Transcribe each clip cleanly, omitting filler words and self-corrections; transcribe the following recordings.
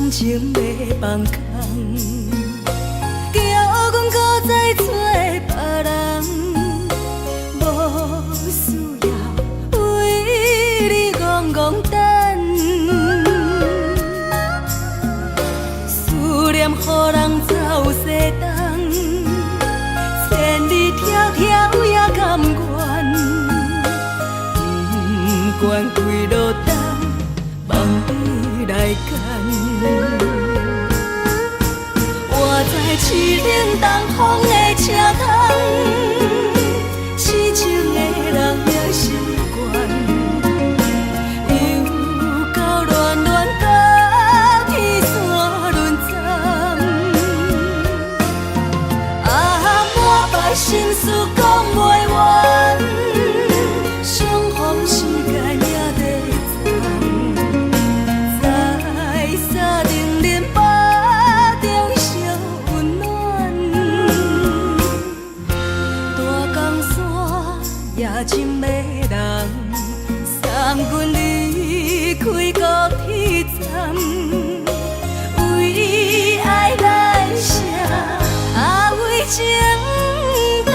感情欲放空，叫阮閣再揣別人，無需要為你戇戇等。思念予人走西東，千里迢迢也甘願，不管幾落冬，望你來牽。我知凄冷東風的車窗，痴情的人也習慣。又到暖暖甲天山輪站，啊，滿腹心事講袂完，相逢時間也短暫，在三重恁腹中相溫暖，大江山也真迷人，送阮離開高鐵站，為愛來寫，啊為情等。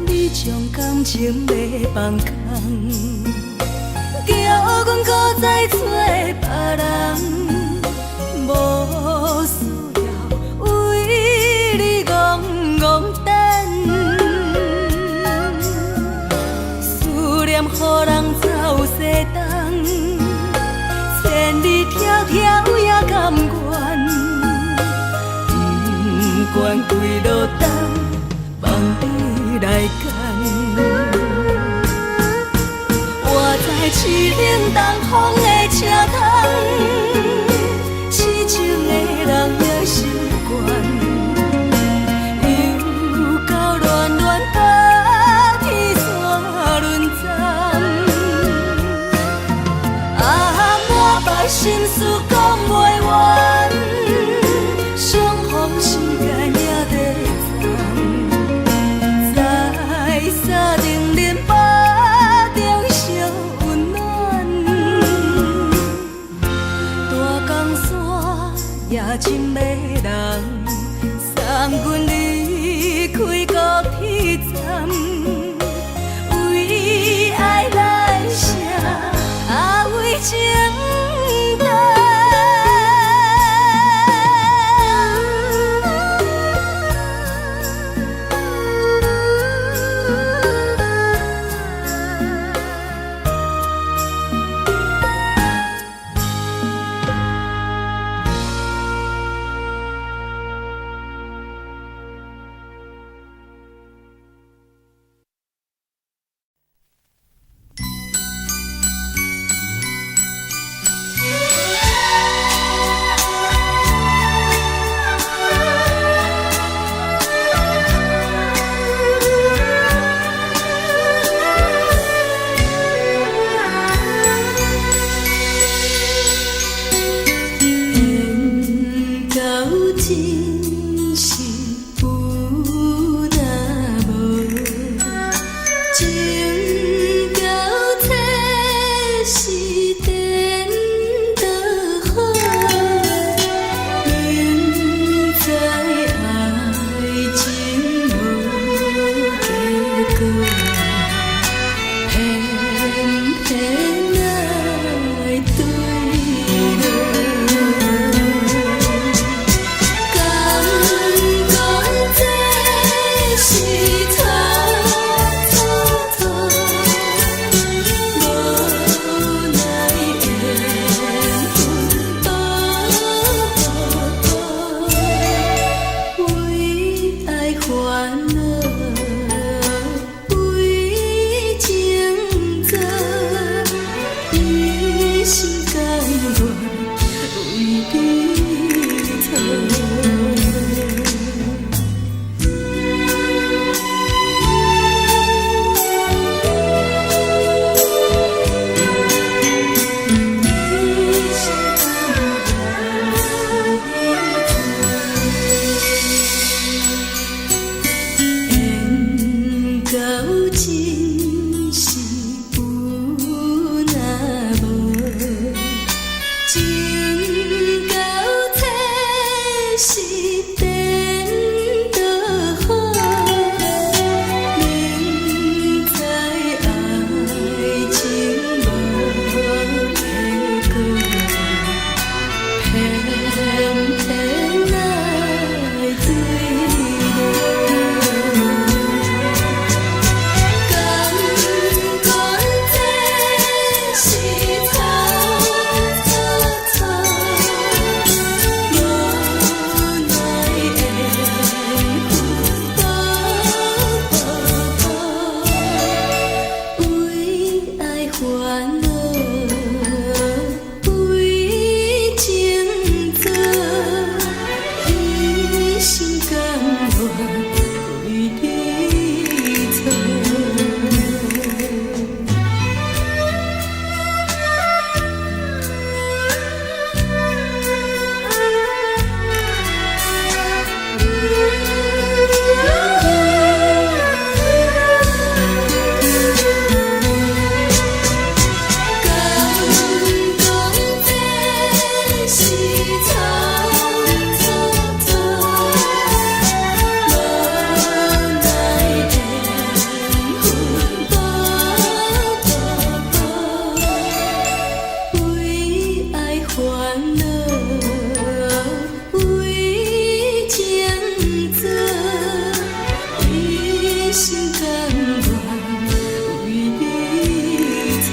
你將感情欲放空，叫阮閣再揣別人，無需要為你戇戇等。思念予人走西東，千里迢迢也甘願，不管幾落冬，望你來牽。我知凄冷東風的車窗，痴情的人也習慣。又到暖暖甲天山輪站，啊，滿腹心事講袂完，相逢時間也短暫，在三重恁腹中相溫暖，大江山也真迷人，送阮離開高鐵站，為愛來寫，啊為情等。蹉跎跎，無奈緣分薄薄薄，為愛煩惱，為情做，一心甘願為你錯。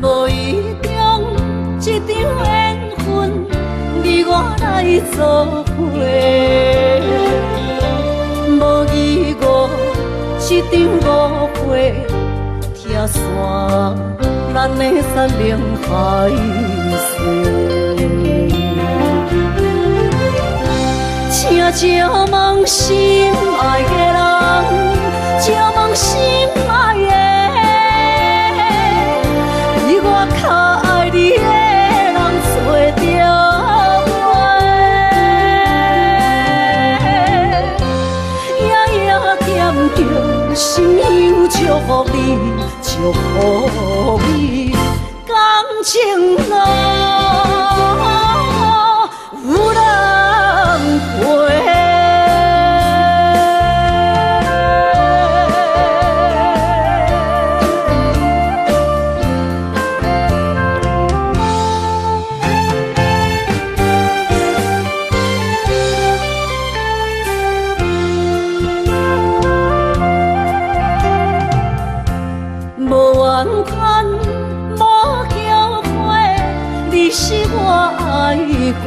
無意中這場緣分，你我來做伙。無疑誤，這場誤會，拆散咱的山盟海誓。請借問心愛的人，借問心愛的，比我較愛你的人找著無？夜夜惦著心香祝福你，祝福你，感情路有人陪。無怨嘆，無後悔，你是我愛過。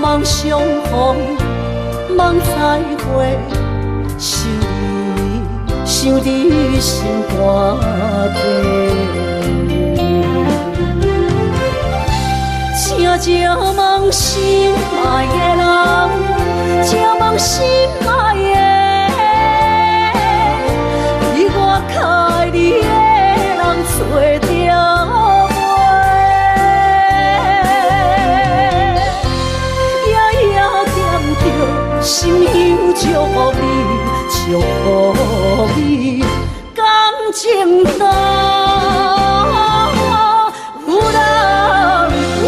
望相逢，望再會，想你，想你心肝底。請借問心愛的人，借問心愛的，比我較愛你的人找著無？夜夜惦著心香祝福你，祝福你，感情路有人陪。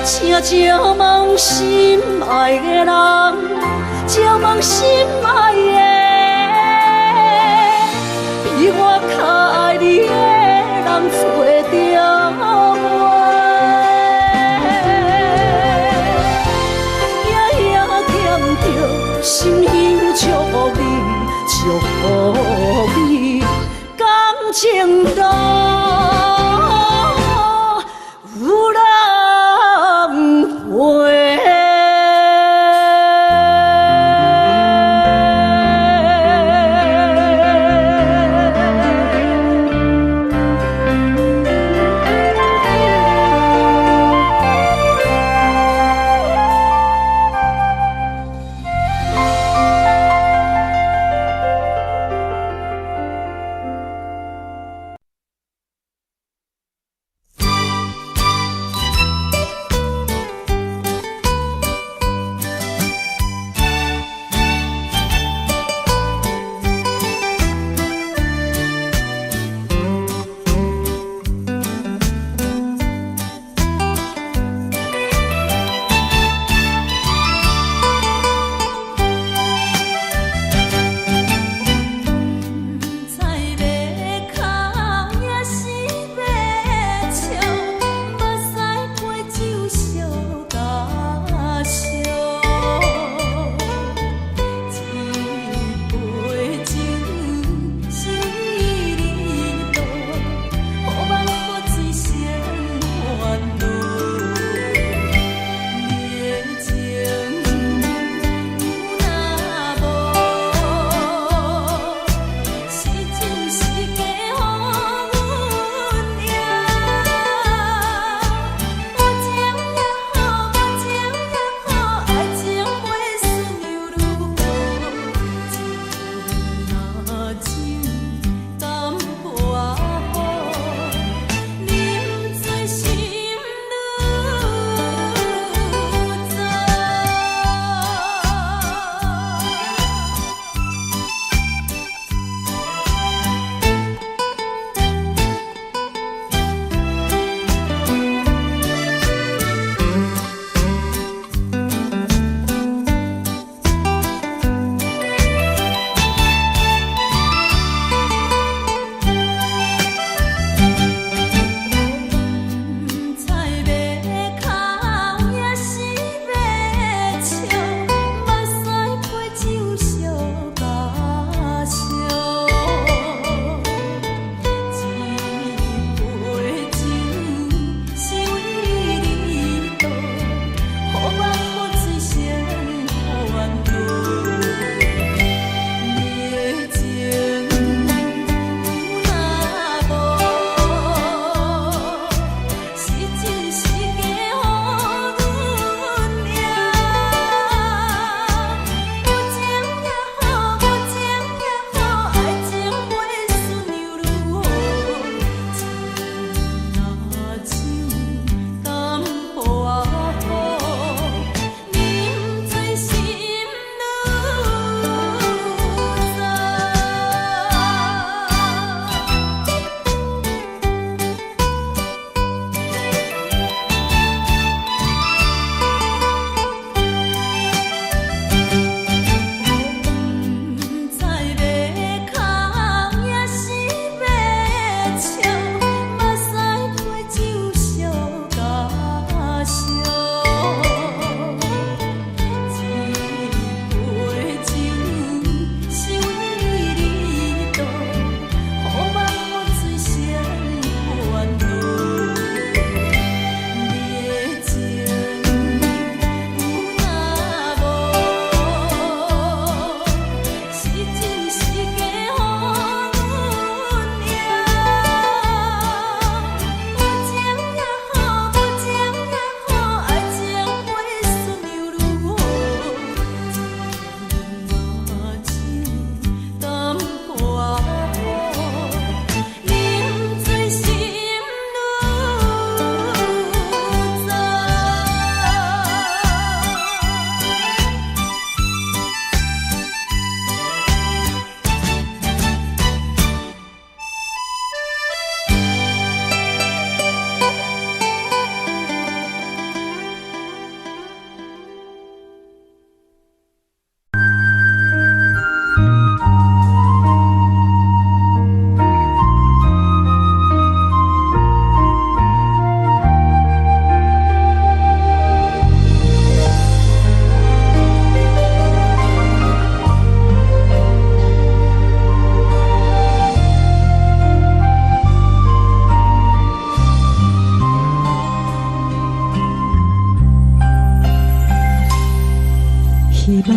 請借問心愛的人，借問心愛的，比我較愛你的人找著無？夜夜惦著心香祝福你，祝福你，感情路有人陪。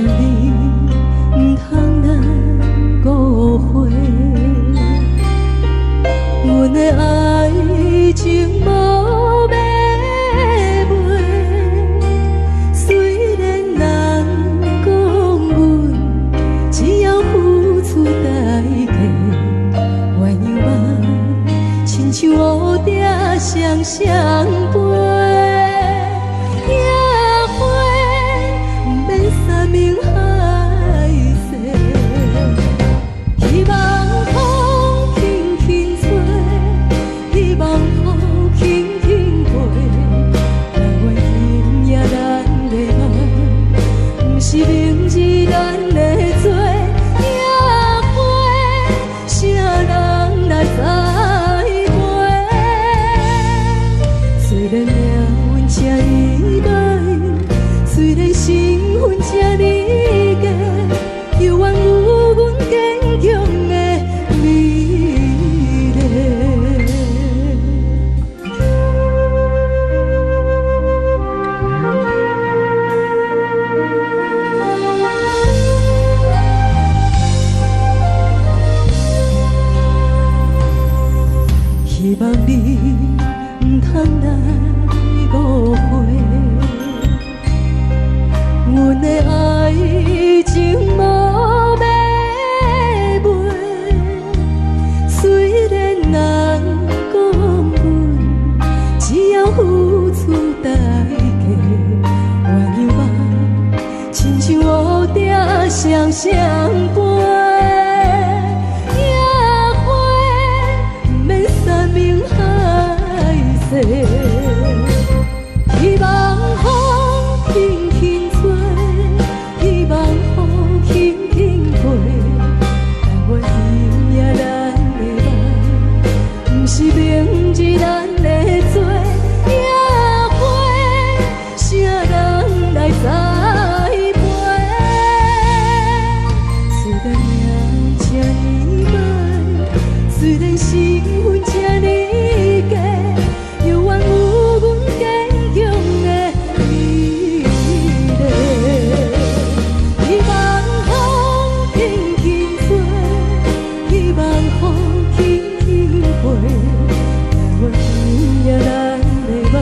你毋通來誤會，阮的愛情無買賣。雖然人講阮只要付出代價，鴛鴦夢親像烏蝶雙雙飛。野花毋免山盟海誓，希望風輕輕吹，希望雨輕輕過，但願今夜咱的夢，毋是明日咱的罪。野花，啥人來栽培？雖然命運這呢歹，雖然身份這呢低，猶原有阮堅強的美麗。希望你毋通來誤會，阮的愛情無買賣。雖然人講阮只要付出代價，鴛鴦夢親像烏蝶雙雙飛。野花毋免山盟海誓，希望風輕輕吹，希望雨輕輕過，但願今夜咱的夢，毋是明日咱的罪。野花，啥人來栽培？雖然命運這呢歹，雖然身份這呢低，猶原有阮堅強的美麗。希望風輕輕吹，希望雨輕輕過，但願今夜咱的夢，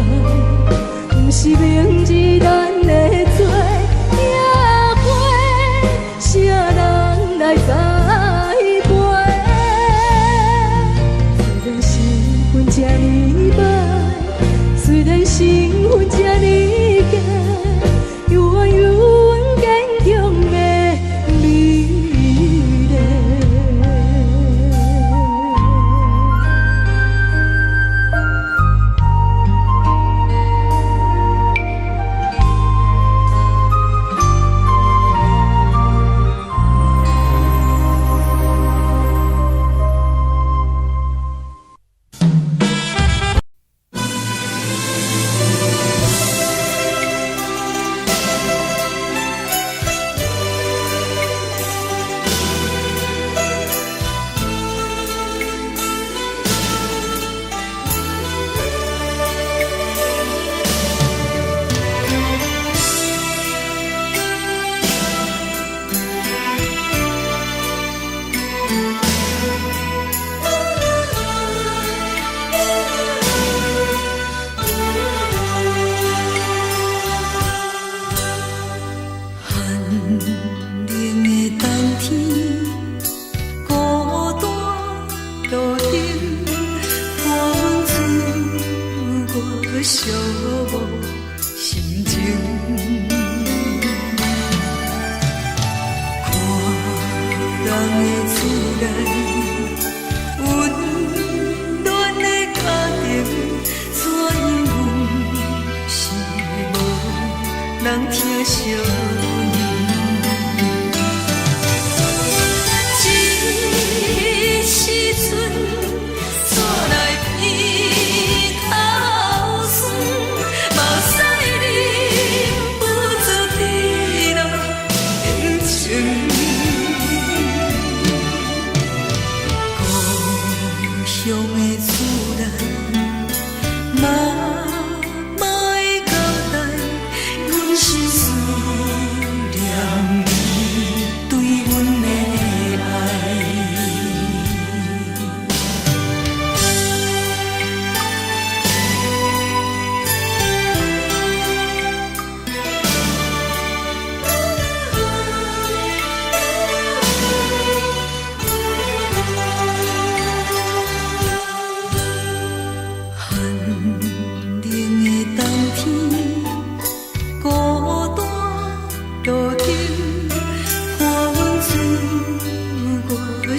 毋是明日咱的罪。野花，啥人來栽培？雖然身份這呢歹，雖然身份這呢低，猶原有阮堅強的美麗。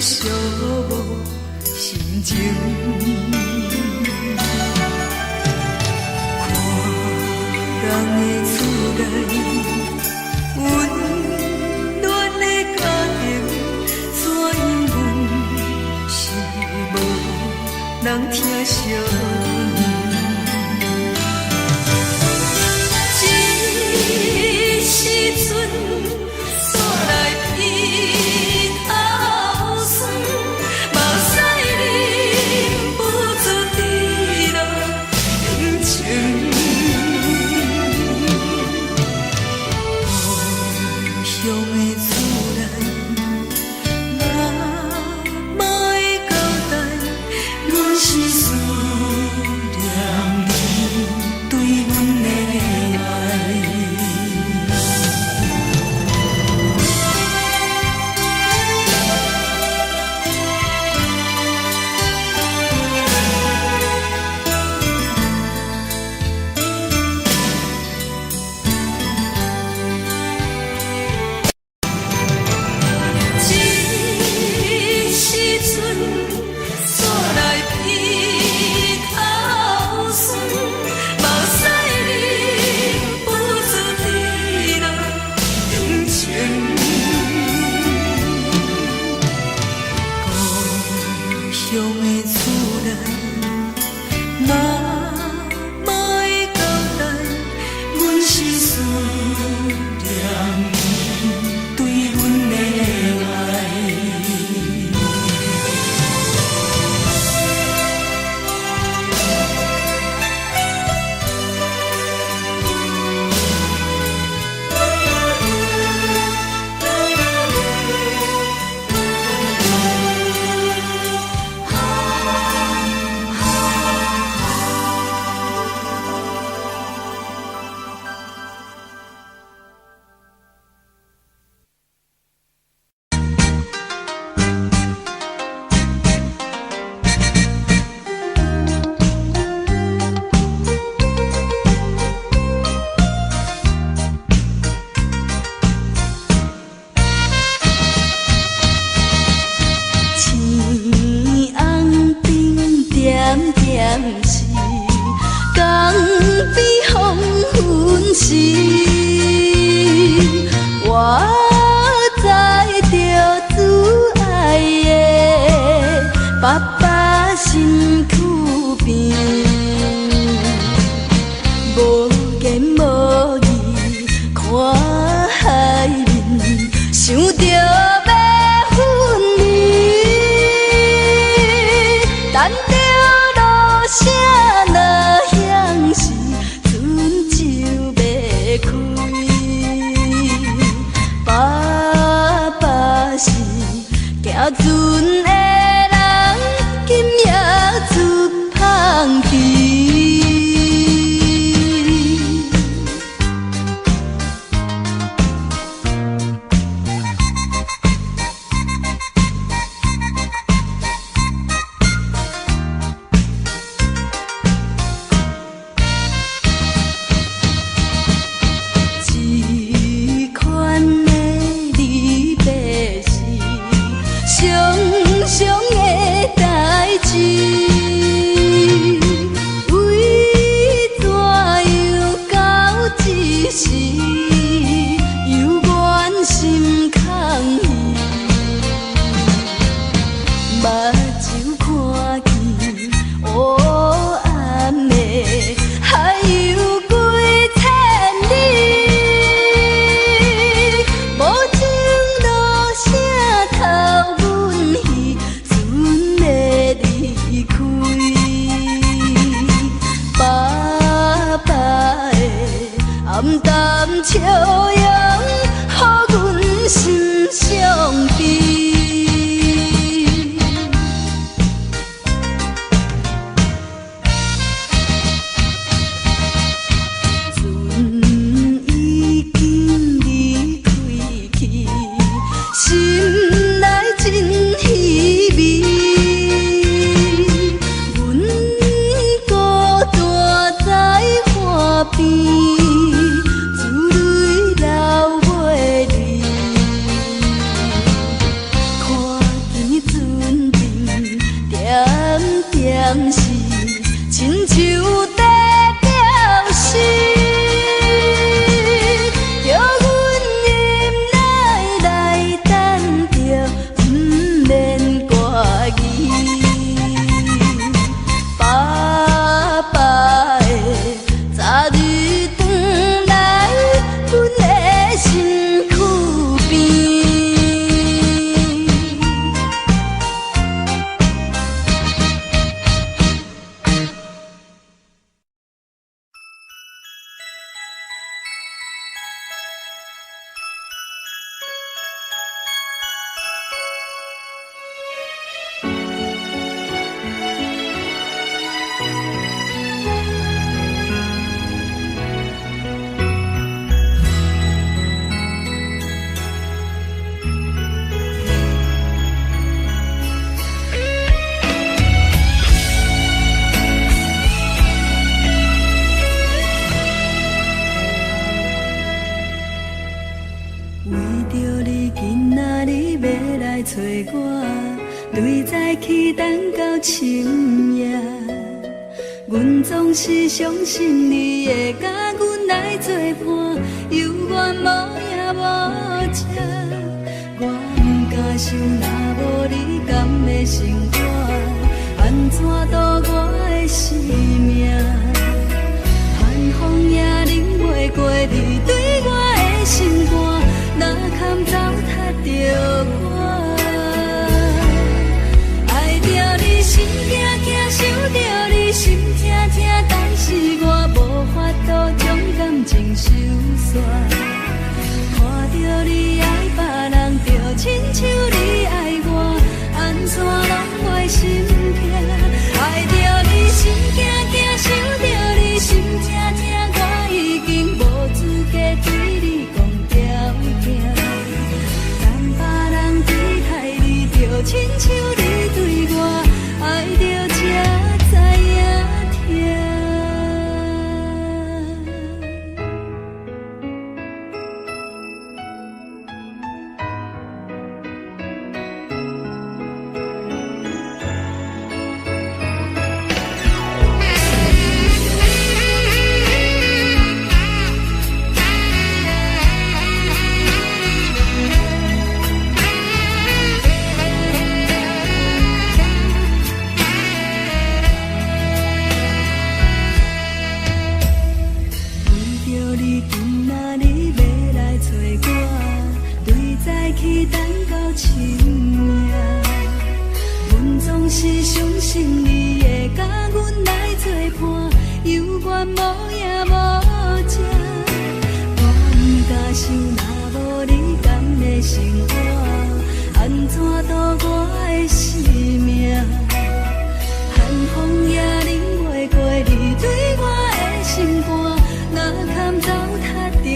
寂寞心情。看人的厝內，溫暖的家庭，怎樣阮是無人疼惜阮。這時陣煞來鼻頭酸，目屎忍不住滴落眼睛。故鄉的厝內，媽媽的交代，阮是思念你對阮的愛。這時陣煞來鼻頭酸，目屎忍不住滴落眼睛。故鄉的厝內，媽媽的交代，阮是思念你對阮的愛。青红灯点点是，江边黄昏时，我载著主愛的爸爸身軀邊，無言無語看海面，想著欲分離，等著鑼聲若響時，船就欲開。爸爸是行船的人，今夜出芳期。這款的離別是常常的代誌，為怎樣到這時猶原心空虛？目睭看見烏暗的海洋幾千里，無情鑼聲偷阮彼船欲離開。爸爸的暗淡笑容，予阮心傷悲。船已經離開去，心內真稀微。阮孤單在岸邊，珠淚流袂離。看見船揣我，對早起等到深夜。阮總是相信你會佮阮來做伴，猶原無影無跡。我毋敢想，若無你，敢會生活？按怎度我的生命？寒風也冷袂過你對我的心肝，哪堪糟蹋著我？愛著你心驚驚，想著你心痛痛，但是我無法度將感情收煞。看著你愛別人，就親像你愛我，按怎攏袂心痛？愛著你心驚驚，想著你心痛痛，我已經無資格對你講條件。當別人對待你，就親像你對我，愛著才知影疼。為著你今仔日欲來揣我，對早起等到深夜。阮總是相信你會佮阮來做伴，猶原無影無跡。我毋敢想，若無你，敢會生活？按怎度我的生命？寒風也冷袂過你對我的心肝，哪堪糟蹋著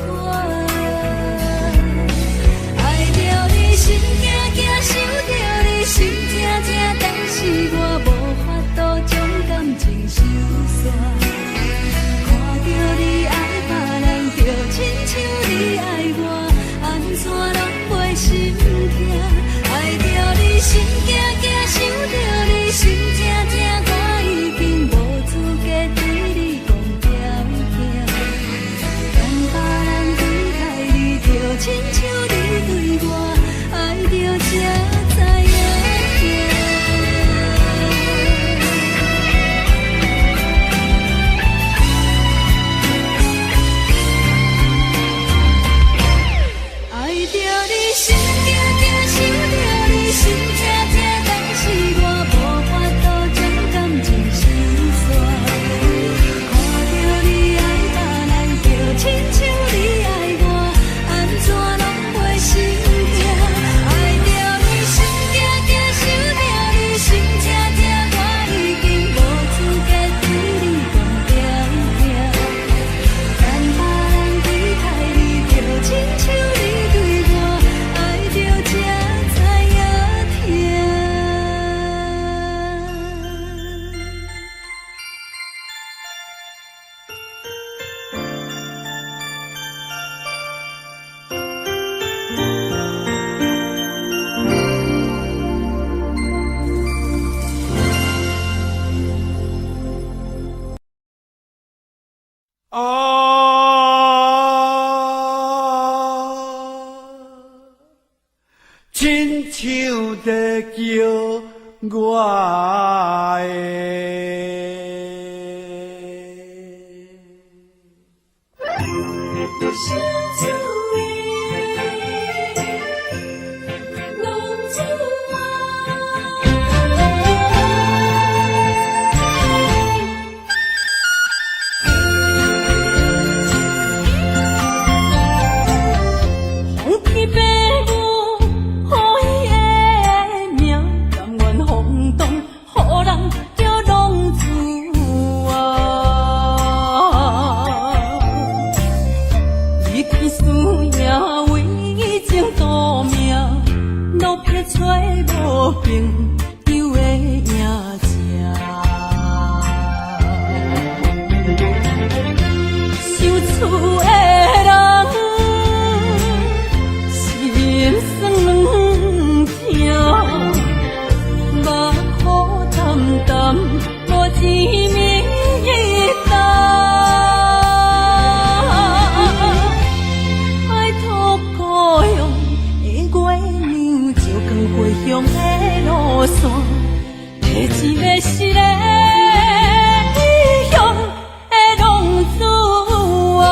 我？愛著你心驚驚，想著你心痛痛，但是我無法度將感情收煞。看著你愛別人，就親像你愛我，按怎攏袂心痛？愛著你心驚驚，想著你心痛痛，我已經無資格對你講條件。當別人對待你，就親像你對我，愛著才知影疼。愛著你心驚驚，想著你心痛痛，但是我無法度將感情收煞。看著你愛別人，就親像你愛我，按怎攏袂心痛？愛著你心驚驚，想著你心痛痛，我已經無資格對你講條件。當別人對待你，就親像你對我，愛著才知影疼。啊，親像在叫我的。相思的浪子啊。風起白霧，予伊的名，甘願風動，予人叫浪子啊。你去輸贏為情賭命，落魄揣無朋友的影子。想厝的人，心酸軟疼。线，提一个失的异乡的浪子啊。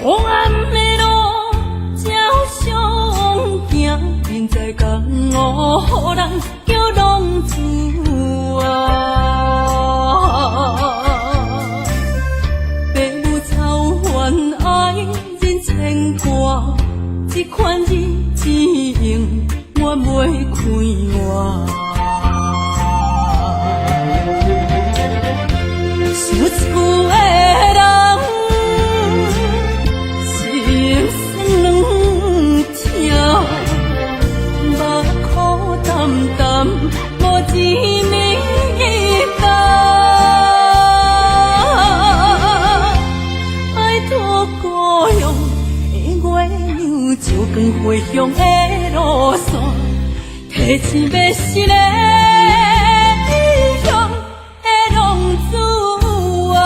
黑暗的路照相行，人在江湖，予人叫浪子啊。爸母操烦爱人牵挂，这款日子永远袂快活。想厝的人，心酸软痛，目苦澹澹，无一暝担。拜托故乡的月娘，照光回乡的路线，提一个失的异乡的浪子啊。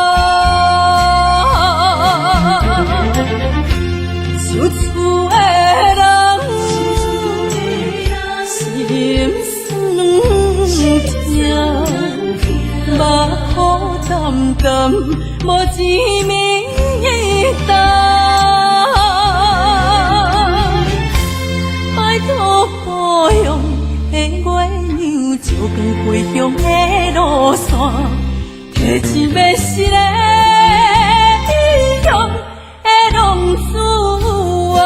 想厝的人，心酸软痛，目苦澹澹，无一暝担。拜托故乡的月娘，照光回乡的路线，提一个失的异乡的浪子啊。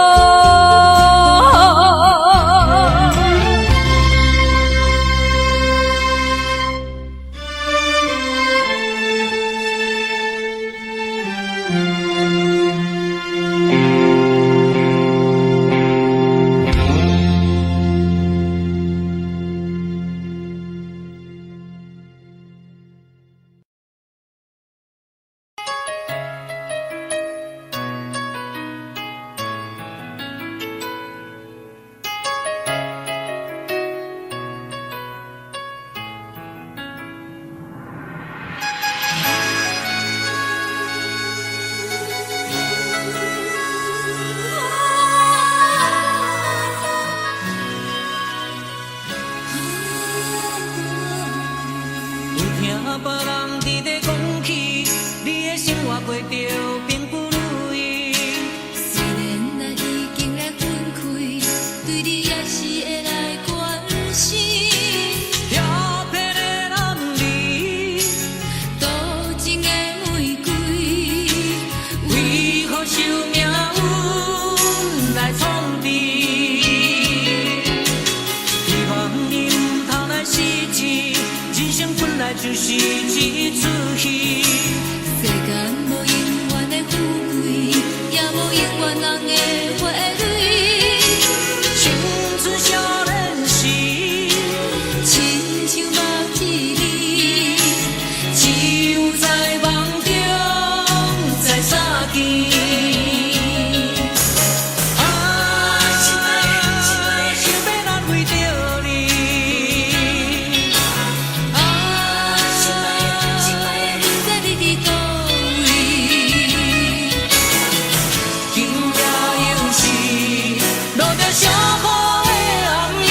有听別人佇咧講起，你的生活過著並不如意。雖然咱已經來分開，對你也是會來關心。調皮的男兒，多情的玫瑰，為何受命運來創治？希望你毋通來失志，人生本來就是一齣戲。世間無永遠的富貴，也無永遠人的花蕊。青春少年時，親像目一暝，只有在夢中再相見。啊，想欲難為著你。啊，不知你佇佗位。今夜又是落著小雨的暗暝，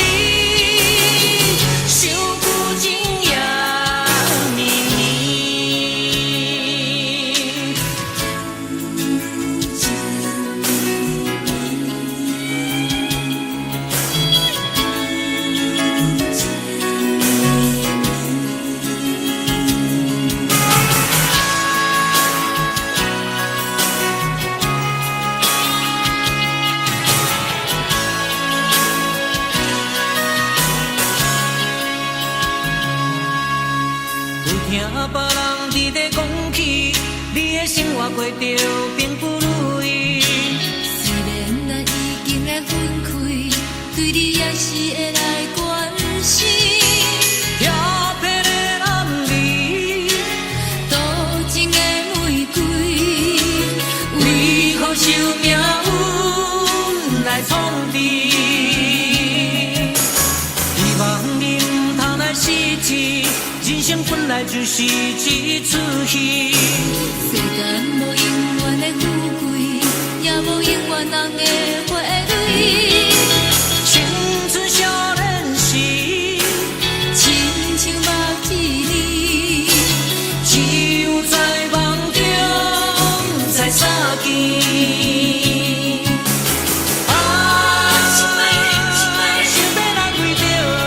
想舊情也綿綿。有聽別人佇咧講起，你的生活過著並不如意。雖然咱已經來分開，對你也是會來關心。調皮的男兒，多情的玫瑰，為何受命運就是這齣戲。世間無永遠的富貴，也無永遠人的花蕊。青春少年時，親像目一暝，只有在夢中才相見。啊，想欲來為著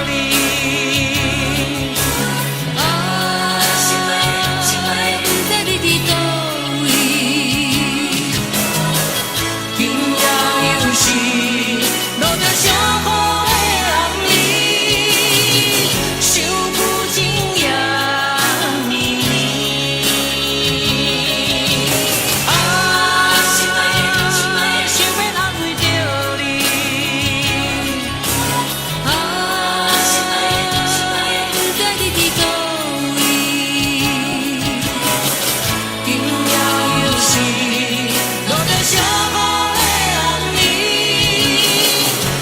你。啊，不知你佇佗位。今夜又是落著小雨的暗暝，想久情也绵绵。啊，想欲安慰著你。啊，不知你佇佗位。今夜又是落著小雨的暗暝，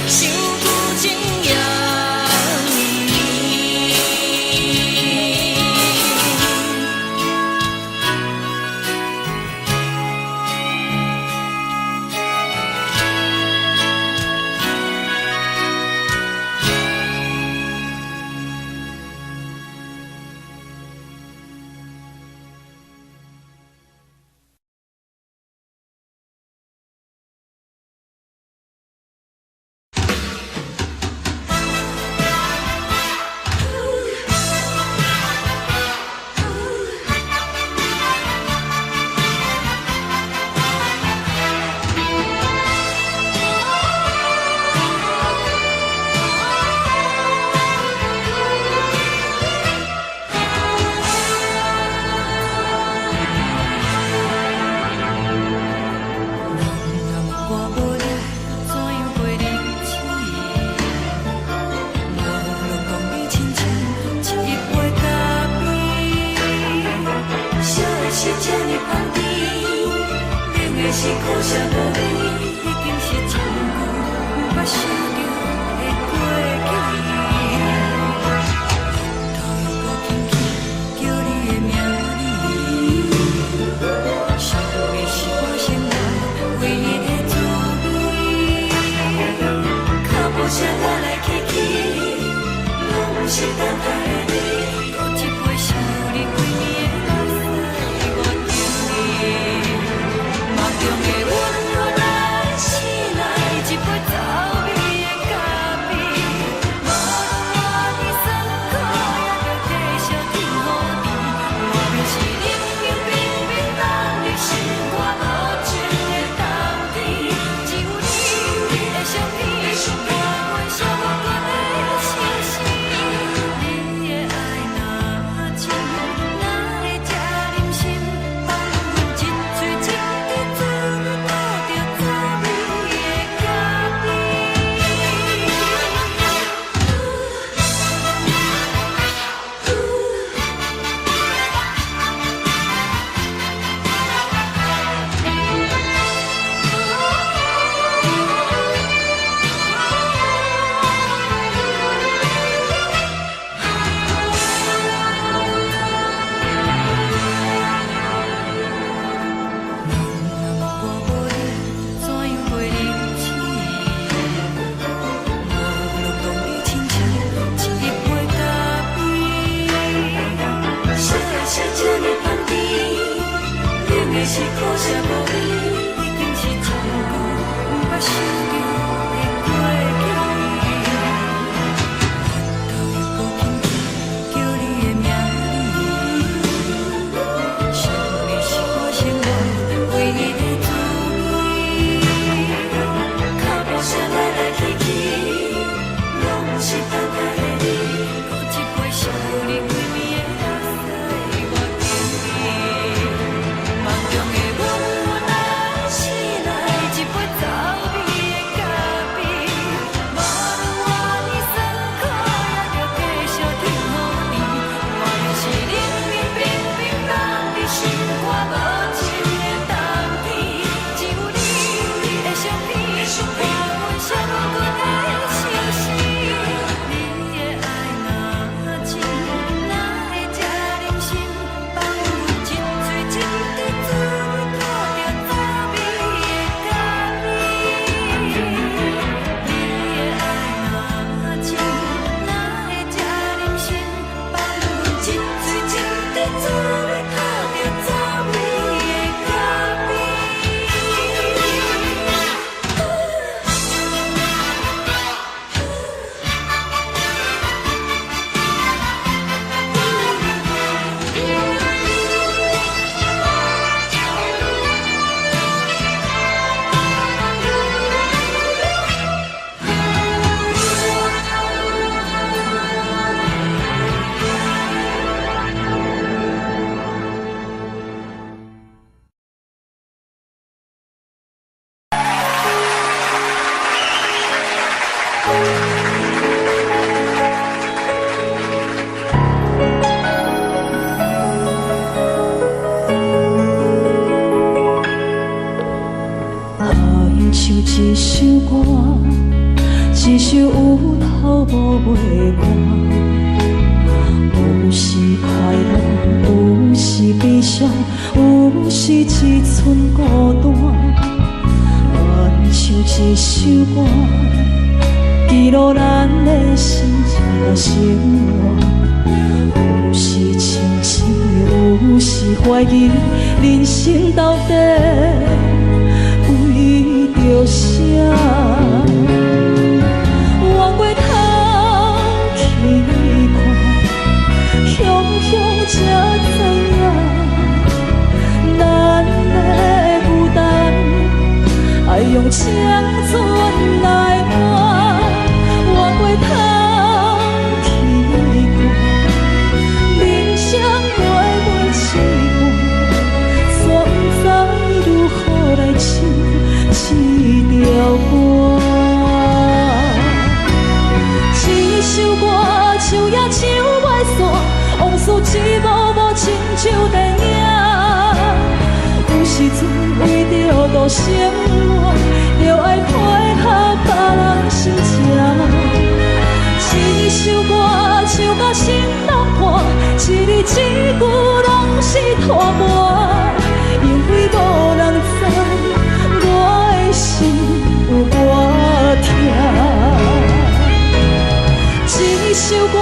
想久情也绵绵。人若我無你，怎樣過日子？我攏講你親像一杯咖啡，燒的是這呢香甜，冷的是苦澀無味，已經是真久毋捌想著的過去。頭又閣輕輕叫你的名字，想的是我生活唯一的滋味。腳步聲來來去去，攏是等待的你。閣一杯想你規暝的目屎，我敬你。夢中的阮予咱醒來，一杯走味的咖啡。無論偌尼酸苦，也著繼續天雨甜。莫非是冷冷冰冰放入心肝無情的冬天？只有你的相片，伴阮寂寞的相思。你的愛若深，哪會這忍心放阮一喙一滴做你倒著滋味的咖啡？人若我無你，怎樣過日子？我攏當你親像一杯咖啡，燒的是這呢香甜，冷的是苦澀無味，已經是真久毋捌想著的過去。頭又閣輕輕叫你的名字，想的是我生活唯一的滋味。腳步聲來來去去，攏是等待的你。閣一杯想你規暝的目屎，我敬你。夢中的阮予咱醒來，一杯走味的親像一首歌，一首有頭無尾歌。有時快樂，有時悲傷，有時一寸孤單。親像一首歌，記錄咱的心情生活。有時清醒，有時懷疑，人生到底為著啥？轉過頭去看，雄雄才知影，咱的負擔愛用青春來換。轉過頭去看，人生袂袂試半，煞毋知如何來唱這條歌。這首歌唱也唱袂煞，往事一幕幕親像電影。有時陣為著度生活，著愛配合別人心情。這首歌唱甲心攏破，一字一句攏是拖磨。因為無人知我的心有偌疼。這首歌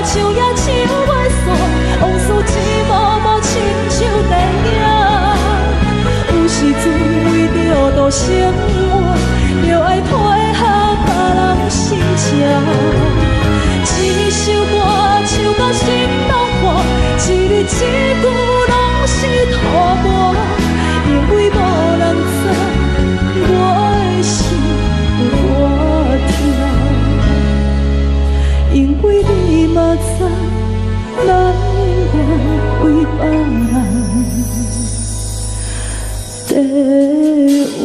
唱也唱袂煞，往事一幕幕親像電影。有時陣為著度生活，著愛配合別人心情。這首歌唱甲心攏破，一字一句攏是拖磨。因為無人知我的心有偌疼。因為你嘛知，咱永遠為別人在活。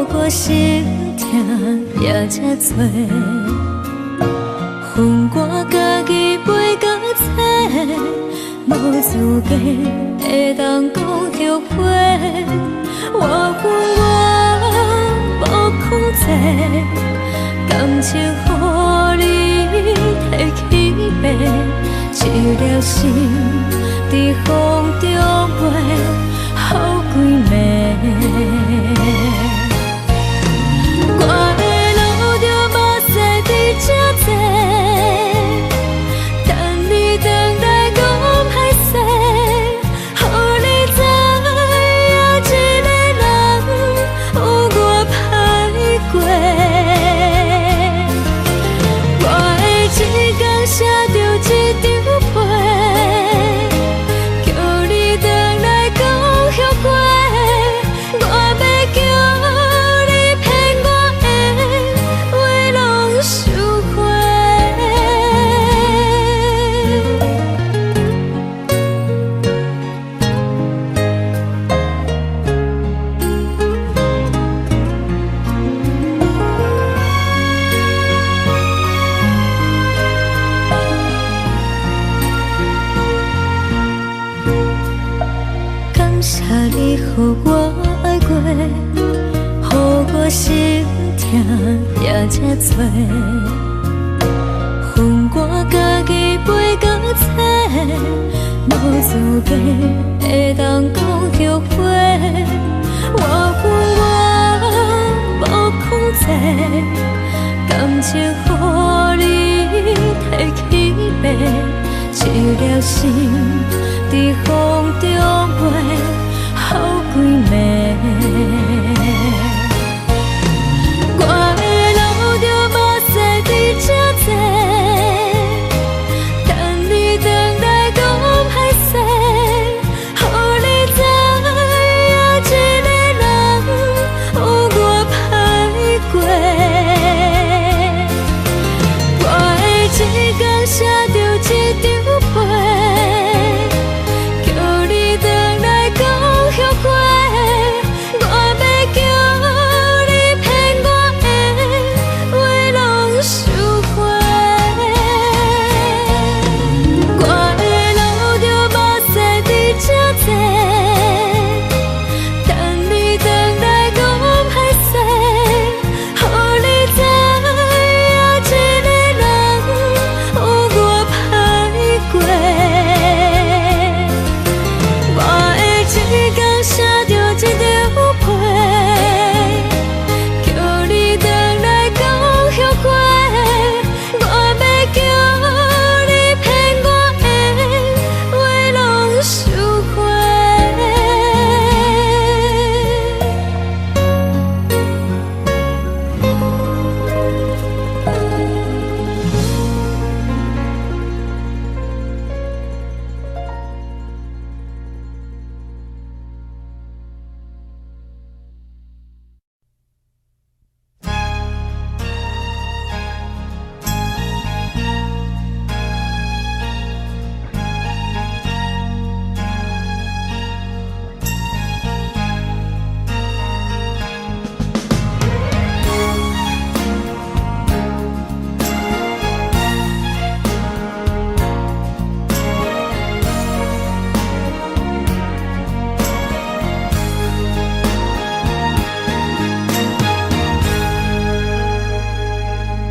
我心疼也這多。予我家己飞到册，無資格會當講後悔。我甘願無控制，感情予你提去爬，一粒心佇風中飛，予幾暝。我會流著目屎佇這坐，等你轉來講歹勢，予你知影一个人有偌歹過。我會一工寫著一張批，叫你轉來講後悔。我欲叫你騙我的話攏收回。感謝你予我愛過，予我心疼也這多。予我家己飛到冊，無資格會當講後悔。我甘願無控制，感情予你提去爬，一粒心佇風中飛，予幾暝。我會流著目屎佇這坐，等你轉來講歹勢，予你知影一個人有偌歹過。我會一工寫著一張批，叫你轉來講後悔。我欲叫你騙我的話攏收回。我會流著目屎佇這坐，等你轉來講歹勢，予你知影一個人有偌歹過。我會一工寫著一張批，叫你轉來講後悔。我欲叫你騙我的話攏收回。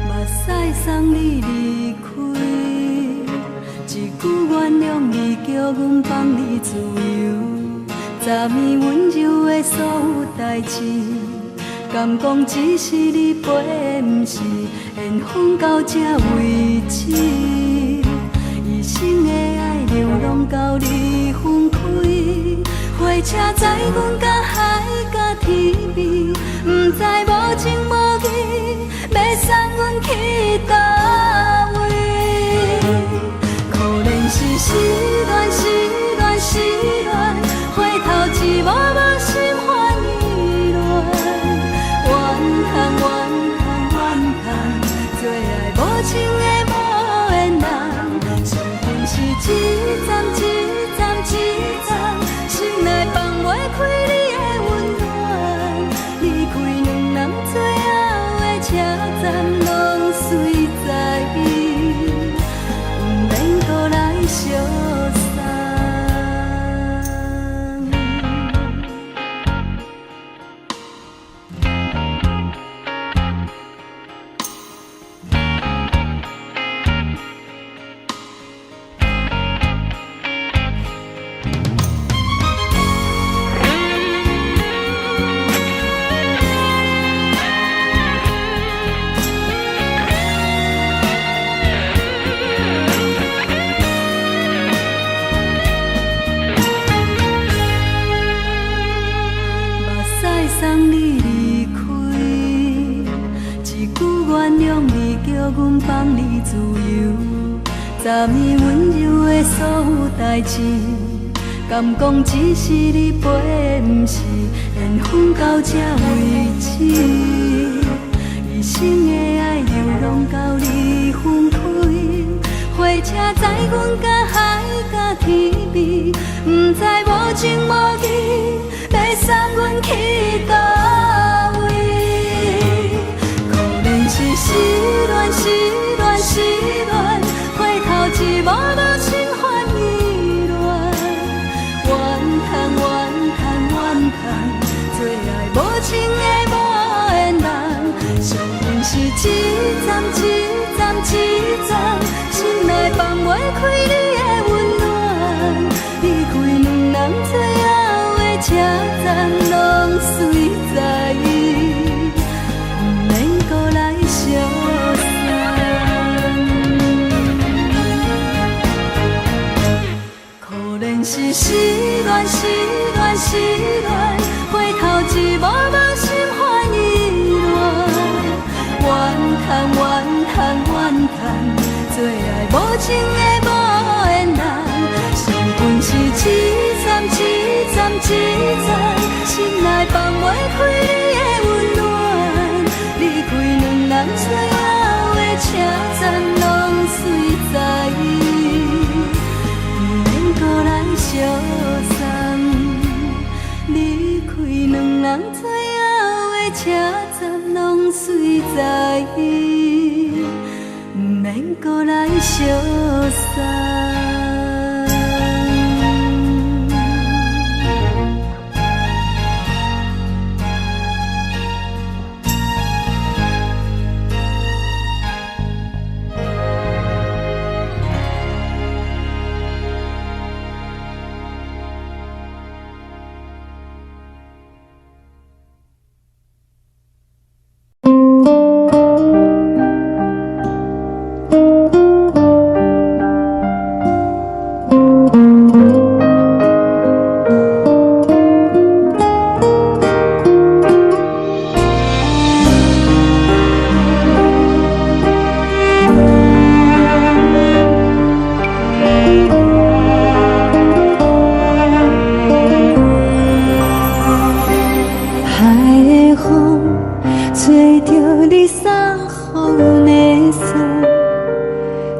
目屎送你離開，一句原諒你叫阮放你自由。昨暝溫柔的所有代誌，敢講只是你陪的，毋是緣分到這為止。一生的愛流浪到你分開，火車載阮到海角天邊，毋知無情無義，欲送阮去佗位？可憐是失戀，失戀，失戀，回頭一幕幕心煩意亂。怨嘆怨嘆怨嘆，做愛無情的無緣人，傷心是一站一站一站，心內放袂開你的溫暖。離開兩站攏隨在，毋免閣來相送。目屎送你離開，一句原諒你叫阮放你自由。昨暝溫柔的所有代誌，敢講只是你陪的，毋是緣分到這為止。一生的愛又攏交你分開，火車載阮甲海甲天邊，毋知無情無義欲送阮去佗位。可憐是失戀，失戀，失戀，回頭一幕幕心煩意亂。怨嘆怨嘆怨嘆，做愛無情的無緣人，上恨是一站一站一站，心內放袂開你的溫暖。離開兩人最後的車站，攏隨在，毋免閣來相送。可憐是失戀，失戀，失戀，回頭一幕幕心煩意亂。怨嘆怨嘆怨嘆，做愛無情的無緣人，上恨是一站一站一站，心內放袂開你的溫暖。離開兩人最後的車站，攏隨在，毋免閣來相送。離開兩人最後的車站，攏隨在，毋免閣來相送。海的風吹著你送予阮的衫，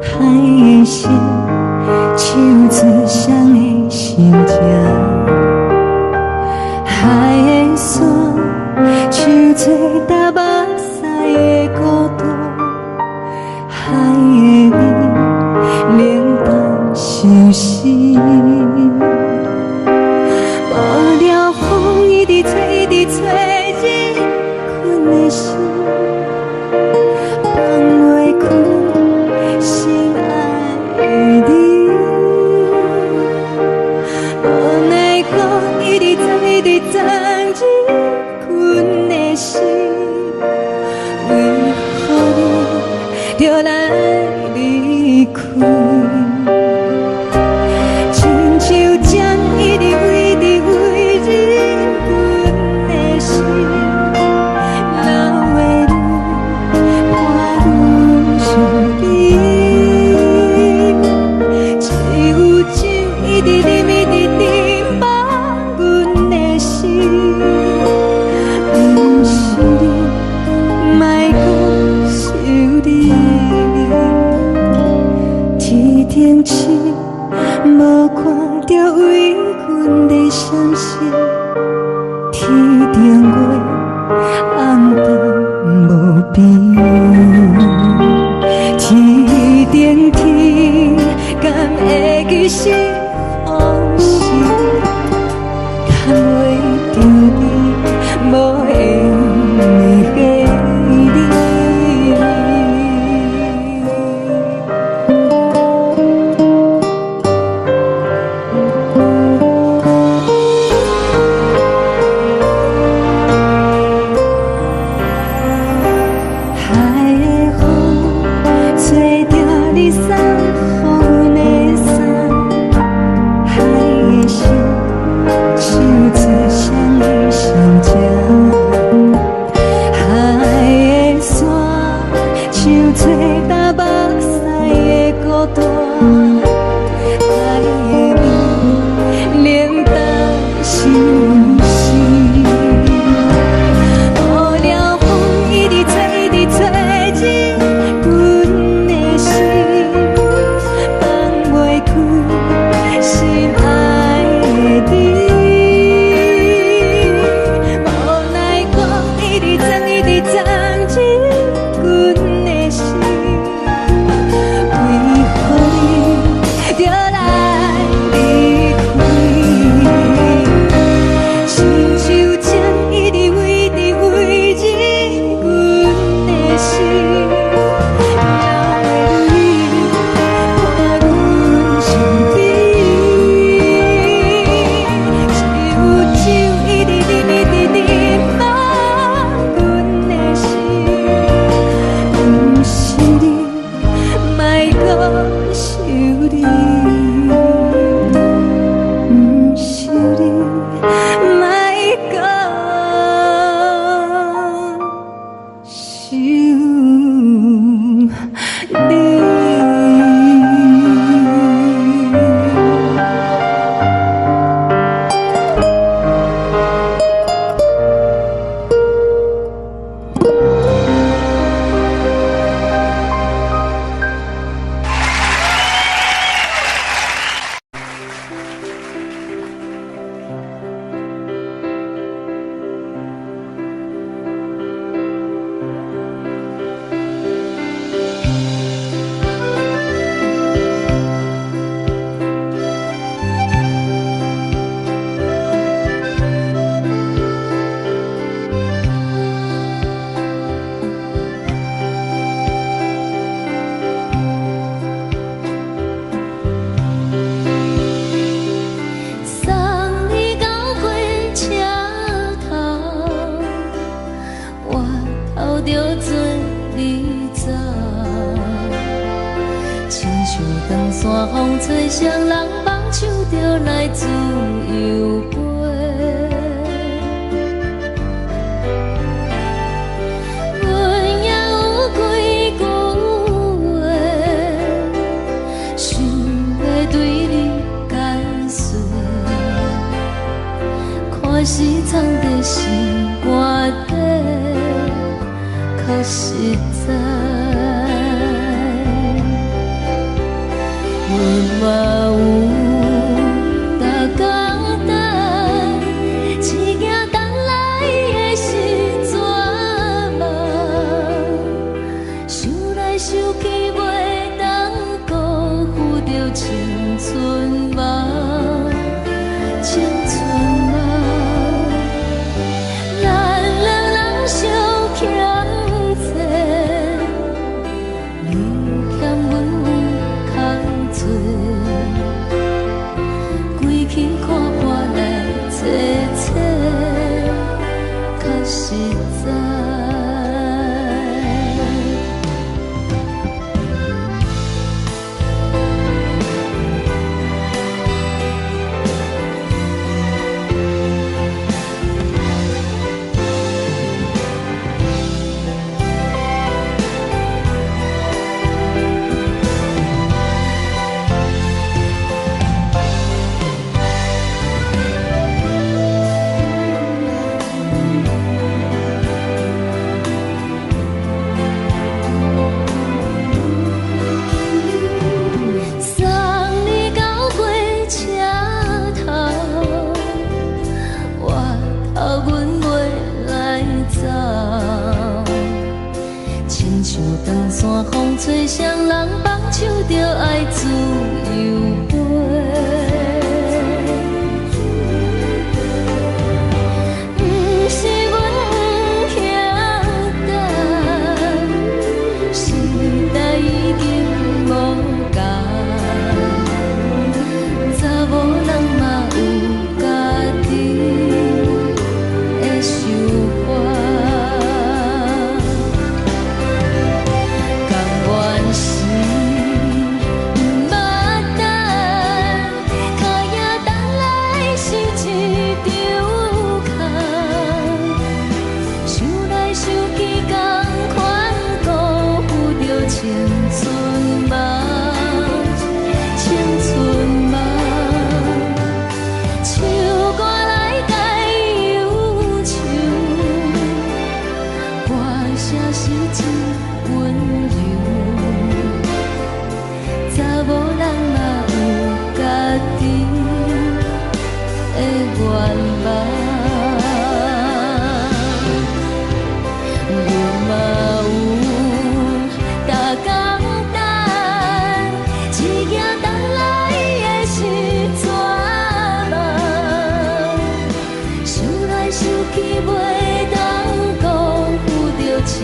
海的聲唱出誰的心情，海的沙唱出踏目屎的孤獨，海的味冷淡相思。無聊風一直吹，一直吹，入困的心，放袂開心愛的你。無奈何一直藏，一直藏入困的心，為何你著來離開？親像針一直一直飛入阮的心，流的淚伴阮相依。只有酒一直啉，一直啉，放阮的心，毋是你，莫閣想你。天做担目屎的孤單，愛的你冷淡是毋是？無聊風一直吹，一直吹入阮的心，放袂開心愛的你。無奈風一直鑽，一直鑽入阮的心，為何你著來離開？親像情一直圍直圍入阮的心，留你伴阮身邊。只有酒一直啉，一直啉滿阮的心，毋是你，莫閣想你，毋是你，莫閣想你。送你到火車頭，我頭著做你走。親像長山風吹，誰人放手就來自由飛。阮也有幾句話，想欲對你解說。看是藏佇心肝底，較實在。阮嘛有逐工等，只驚等來的是绝望。想來想去，袂當辜負著青春夢，青春夢。咱兩人相欠債，你欠阮有較濟，規氣看破來坐坐，較實在。送你到火車頭，我頭阮袂來走。親像長山風吹，誰人放手就愛自由飛。毋是阮不肯等，時代已經無仝，查某人嘛有家己的想法。甘願是春夢，青春夢，唱歌來解憂愁，歌聲是真溫柔。查某人嘛有家己的願望，阮嘛有逐工等，一行等來的是绝望，想來想去袂當辜負著青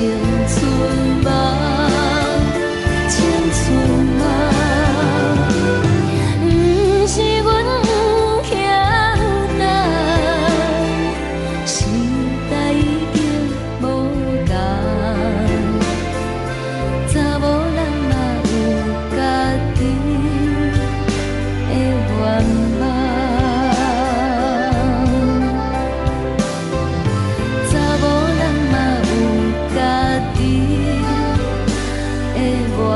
春夢，青春夢。毋是阮毋曉等，時代已經無仝，查某人嘛有家己的願望，查某人嘛有家己的願望。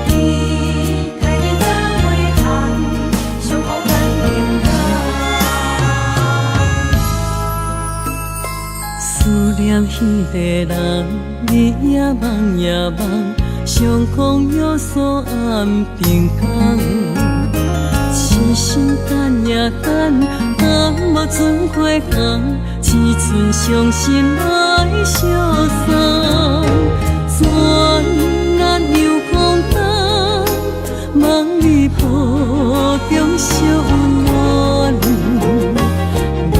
伊带恁走每项，上孤单冷感。思念彼个人，日夜梦也梦，相空有所暗平工。痴心等呀等，等无准花红，只剩伤心来相送。转眼又空冬，梦里抱中相温暖。恋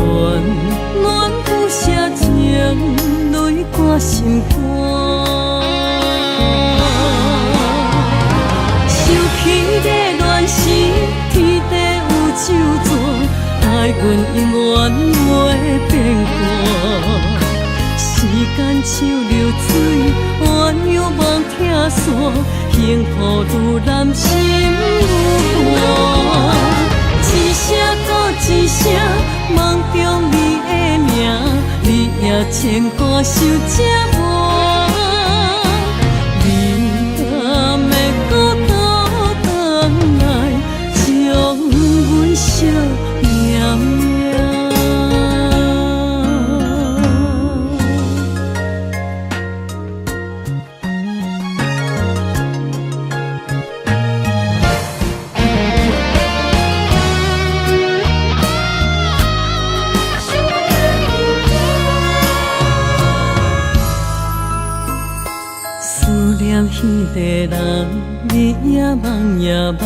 恋不舍情泪挂心肝。想起你恋时，天地有酒泉，愛阮永遠袂變卦。時間像流水，鴛鴦夢拆散，幸福愈難心愈寒。一聲閣一聲，夢中你的名，日夜牽掛想這晚。你敢會閣倒轉來，將阮惜命命。思念彼個人，日夜夢也夢，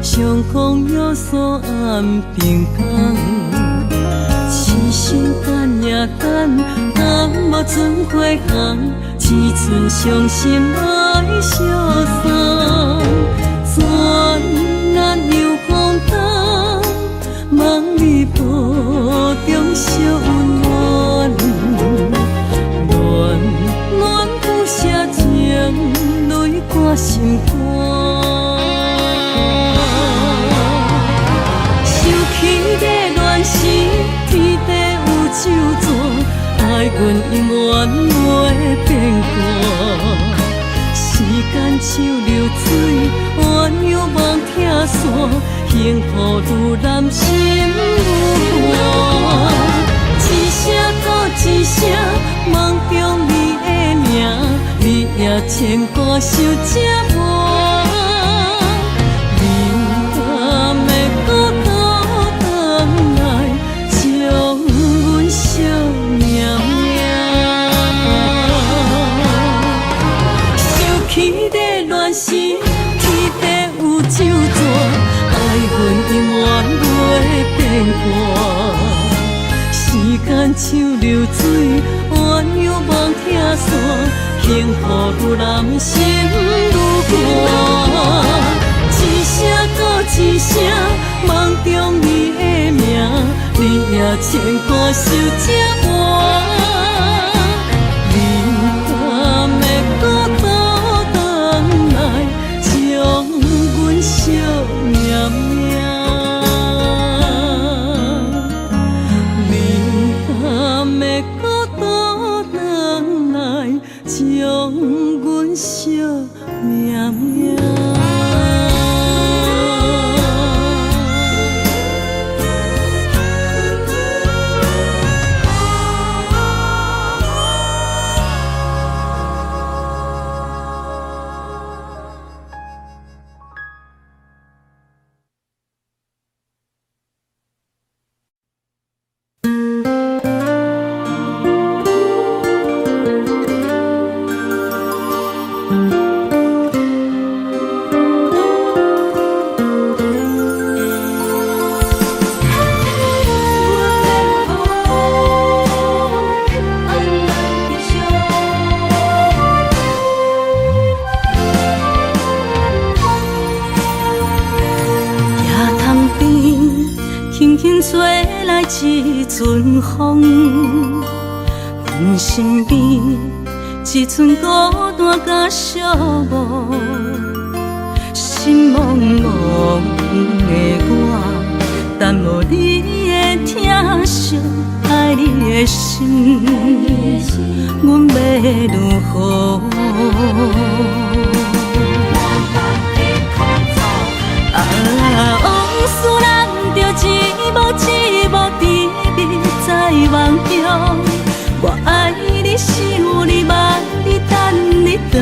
相空有所暗平工。痴心等呀等，等無准花紅，只剩傷心來相送。轉眼又空冬，夢裡抱中相溫暖。戀戀不捨情淚掛心肝。想起你戀時，天地有酒泉，愛阮永遠袂變卦。时间像流水，鸳鸯梦拆散，幸福愈难心愈寒。一声阁一声，梦中你的名，你也牵挂想这晚。你敢会阁倒转来，将阮惜命命？想起你乱时，天地有酒泉，爱阮永远袂变卦。时间像流水，鸳鸯梦拆散，幸福愈难心愈寒。一声阁一声，梦中你的名，你也牵挂想这晚。你敢会阁倒转来，将阮惜命命？你敢会阁倒转来，将阮惜命命？夜窗边，轻轻吹来一阵风，阮身边一阵孤单佮寂寞，心茫茫的我，等无你的疼惜，爱你的心，阮欲如何？啊，往事难着一幕一幕甜蜜在梦中。我爱你，想你，望你，等你转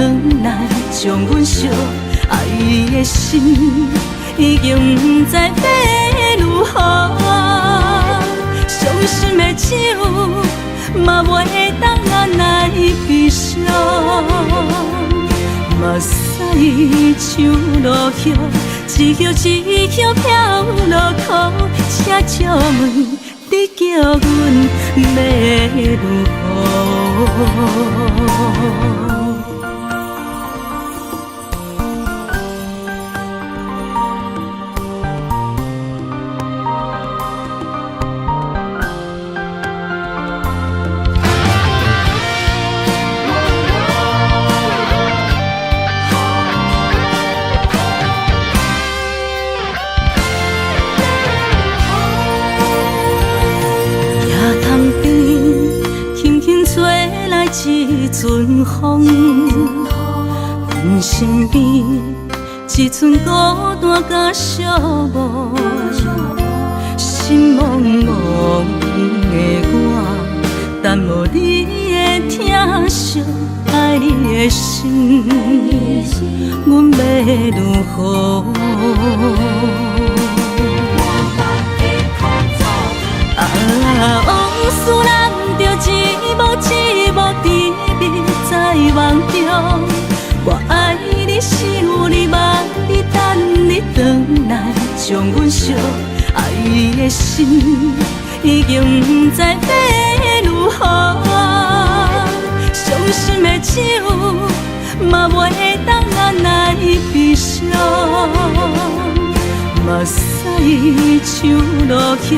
来，将阮惜。爱的心已经不知欲如何，伤心的酒嘛袂当按捺悲伤。目屎像落雨，一叶一叶飘落苦，请借问你叫阮欲如何？夜窗边，轻轻吹来一阵风，阮身边一阵孤单佮寂寞，心茫茫的我，等无你的疼惜，爱你的心，阮欲如何？啊，往事难着一幕一幕甜蜜在梦中。我爱你，想你，望你，等你转来，将阮惜。爱的心已经不知欲如何，伤心的酒嘛袂当按捺悲伤。目屎像落雨，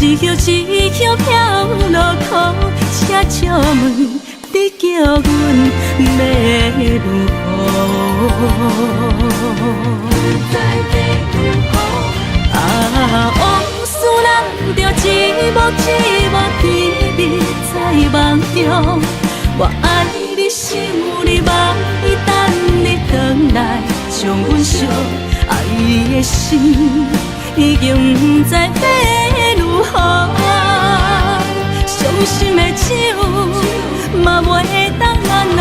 一叶一叶飘落苦，请借问你叫阮欲如何？啊，往事难着一幕一幕甜蜜在梦中。我爱你，想你，望你，等你將阮燒，愛的心已經毋知欲如何。傷心的酒嘛袂當按捺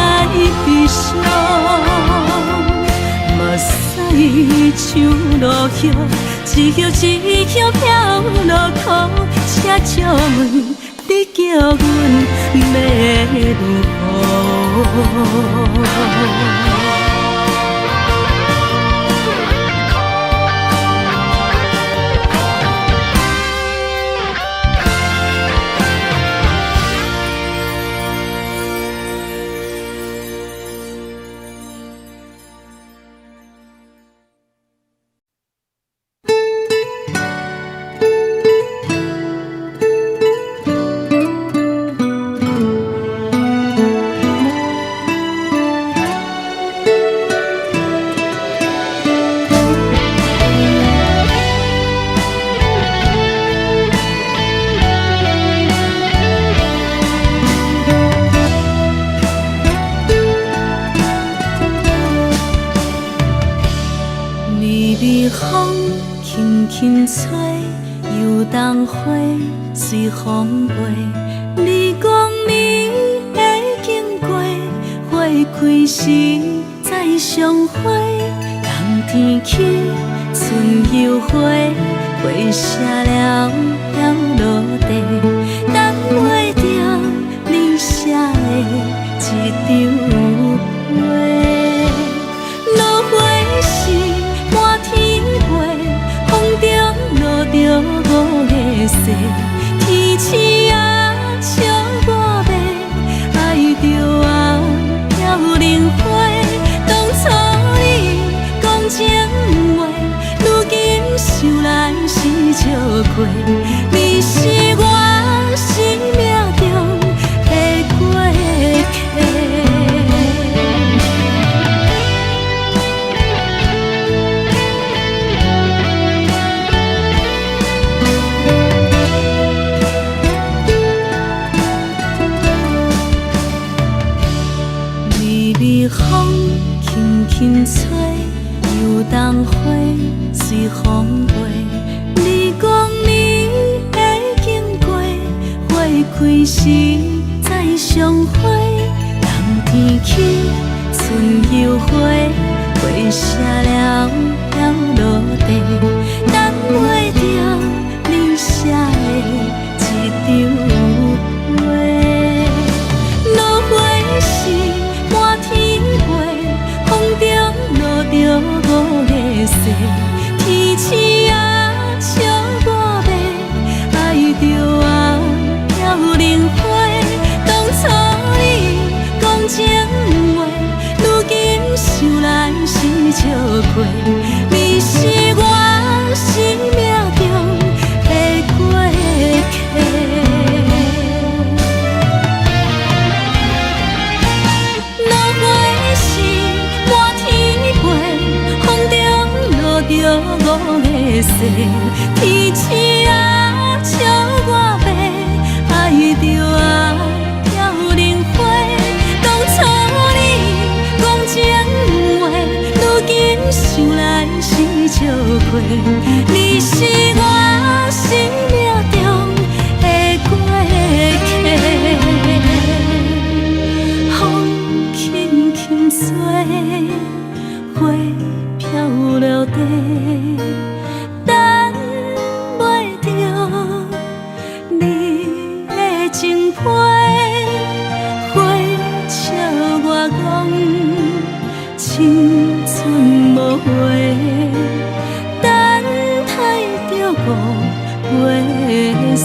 悲傷，目屎像落葉，一葉一葉飄落空，請借問你叫阮欲如何？微微風輕輕吹，油桐花隨風飛。你講你會經過，花開時再相會。冬天起，春又回，花謝了飄落地，等袂著你寫的這張批。落花時滿天飛，風中落著五个誓，天星啊笑我欲，愛著啊飄零花。當初你講情話，如今想來是笑話。你是我生命中的過客。微微風輕輕吹，油桐花隨風飛。你講你會經過，花開時再相會。冬天起，春又回，花謝了飄落地，等袂著你寫的這張批。落花時滿天飛，風中落著五个誓，天星啊笑我欲，愛著啊飄零花。當初你講情話，如今想來是笑話。你是我生命中的過客。落花時滿天飛，風中落著五个誓，天星啊笑我欲，愛著啊飄零花。當初你講情話，如今想來是笑話。你是我生命中的過客。風輕輕吹，花飄落地，等袂著你的情批，花笑我講青春無回，等待著五月雪。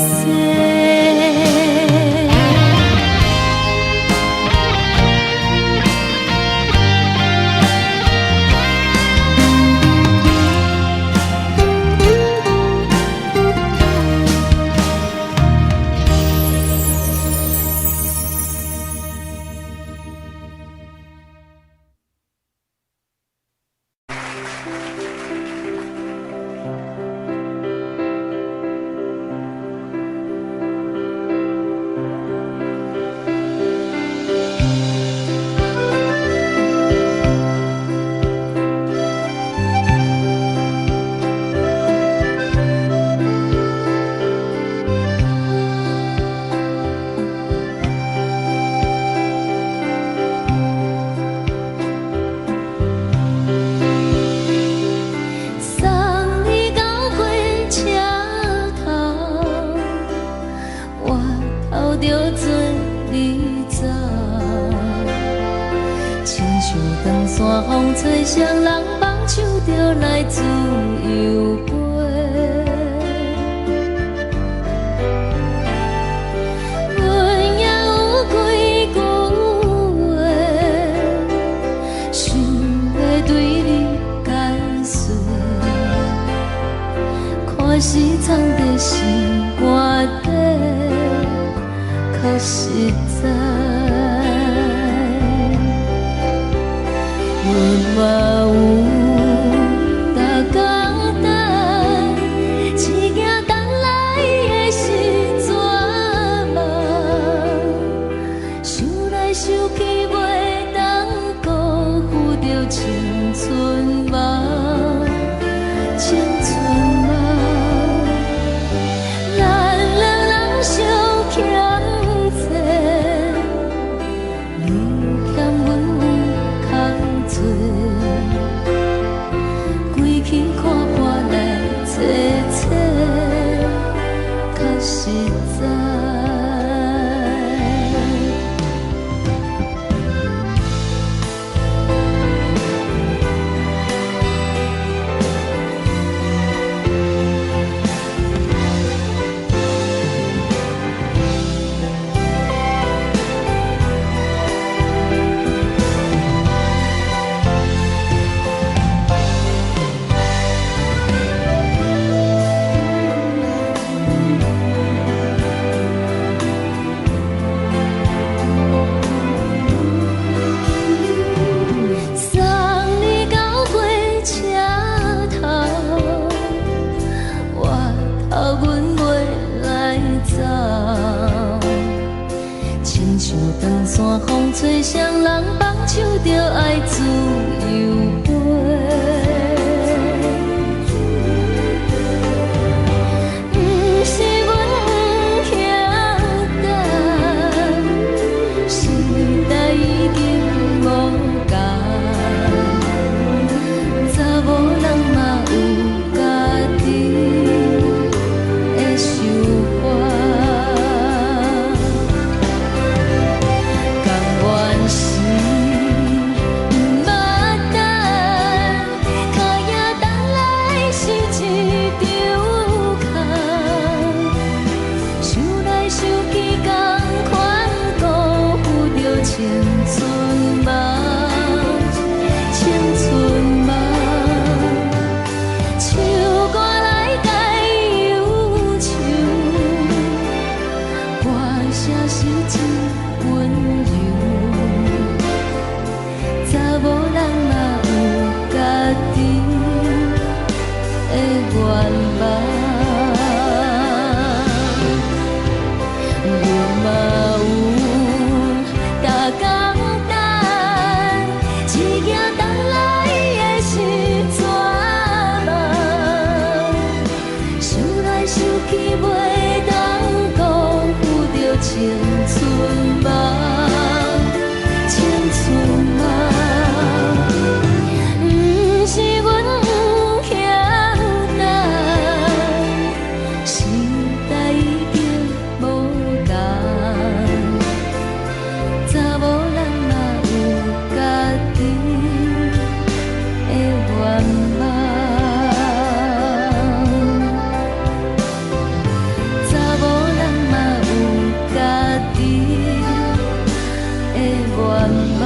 像長山風吹，誰人放手就來自由飛。阮也有幾句話，想欲對你解說，看是藏佇心肝底，較實在。阮嘛有逐工等，一行等來的是绝望，想來想去袂當辜負著青春夢，青春夢。咱兩人相欠債，你欠阮有空做，規氣看破來找找，較實在。送你到火車頭，我頭阮袂來走。親像長山風吹，誰人放手就愛自由飛。毋是阮不肯等，時代已經無仝，查某人嘛有家己的想法。甘願是毋捌等，跤影等來是一場空。想來想去，仝款辜負著青春夢，青春夢。唱歌來解憂愁，歌聲是真溫柔。查某人嘛有家己的願望。阮嘛有逐工等，一行等來的是绝望。想來想去袂當辜負著青春夢，青春夢。毋是阮不肯等，時代已經無仝，查某人嘛有家己的願望。查某人嘛有家己的願望。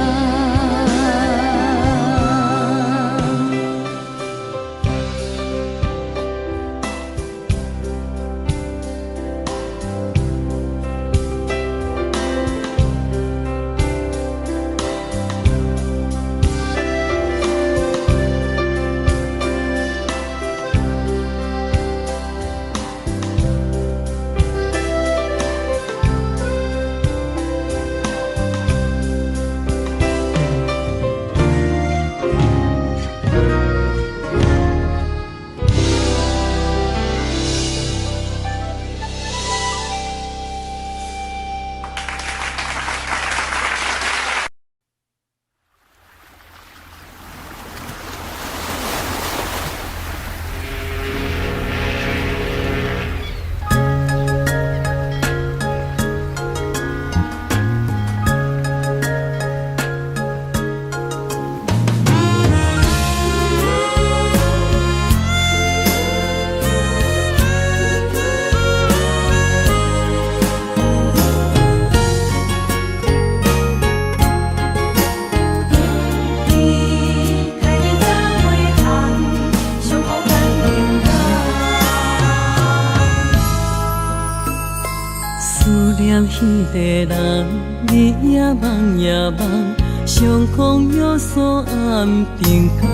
个人，日也梦也梦，相逢有所暗平工。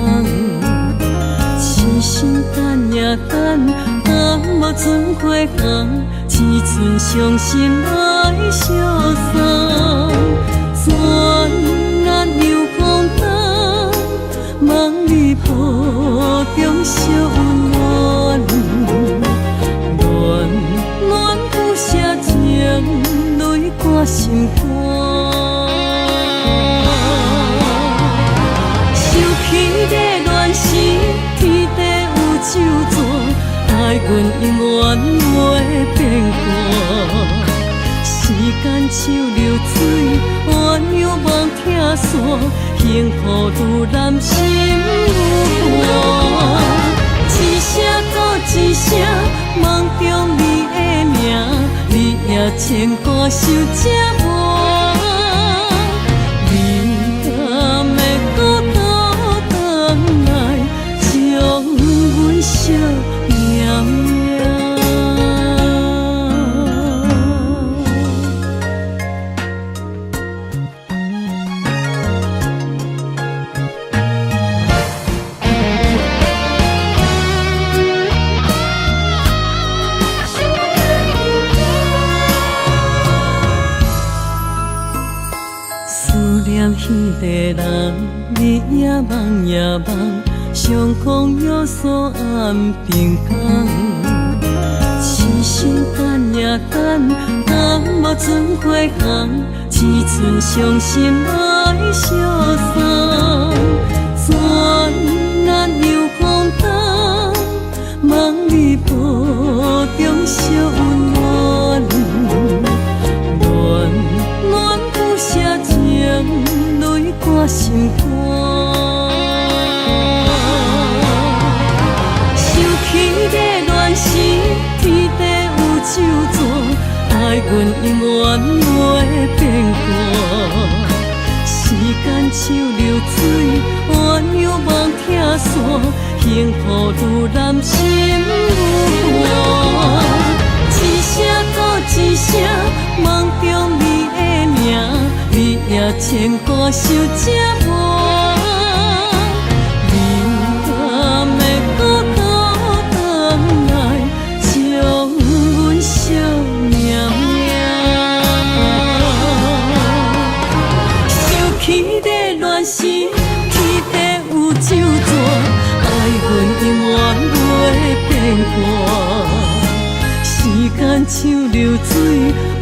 痴心等呀等，等無准花红，一寸伤心爱相送。转眼又空冬，梦里抱中惜温暖，暖暖不舍情泪挂心肝。想起的恋时，天地有酒泉，爱阮永远袂变卦。时间像流水，鸳鸯梦拆散，幸福愈难心愈寒。一声阁一声，梦中你的名，日夜牵挂想这晚。你敢会阁倒转来，将阮惜命命？思念彼个人，日也梦也梦，相逢有所暗平工。痴心等呀等，等無准花红，一寸伤心愛相送。轉眼又空冬，夢裡抱中惜溫暖，暖暖不捨情淚掛心肝。想起的戀時，天地有酒泉，愛阮永遠袂變卦。時間像流水，鸳鸯夢拆散，幸福愈難心愈寒。一聲閣一聲，夢中你的名，日夜牽掛想這晚。你敢會閣倒轉來，將阮惜命命？想起的戀時，天地有酒泉，愛阮永遠袂變卦。時間像流水，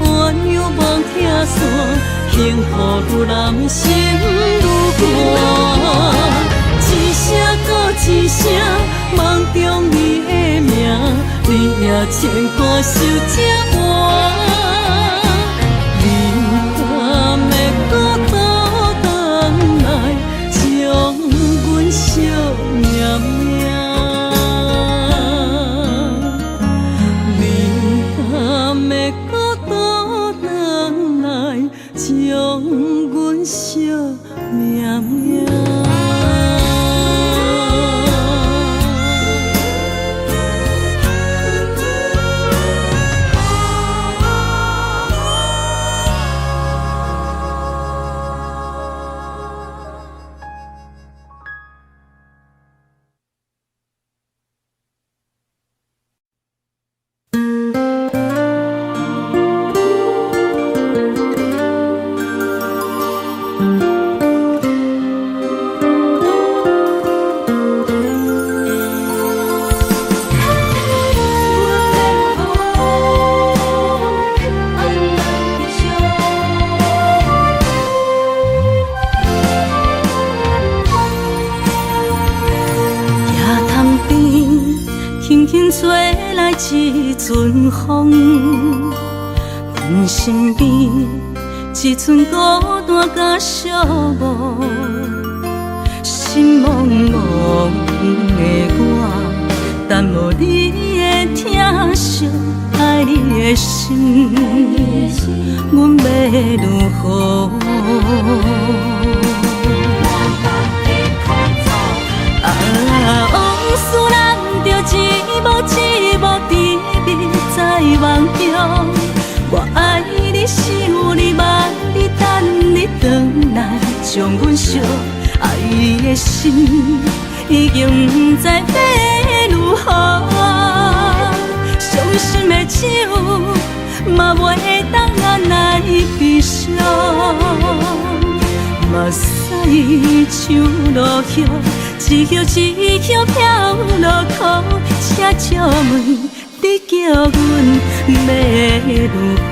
鸳鸯夢拆散，幸福愈難心愈寒。一聲閣一聲，夢中你的名，日夜牽掛想這晚。你敢會閣倒轉來，將阮惜命命？你敢會閣倒轉來，將阮惜命命？轻轻吹来一阵风，阮身边一阵孤单甲寂寞，心茫茫的我，等无你的疼惜，愛你的心，阮欲如何？啊，往事咱著一幕一幕甜蜜在夢中，我愛你想你將阮惜愛的心，已經毋知欲如何。傷心的酒嘛袂當按捺悲傷，目屎像落葉，一葉一葉飄落苦，請借問你叫阮欲如何？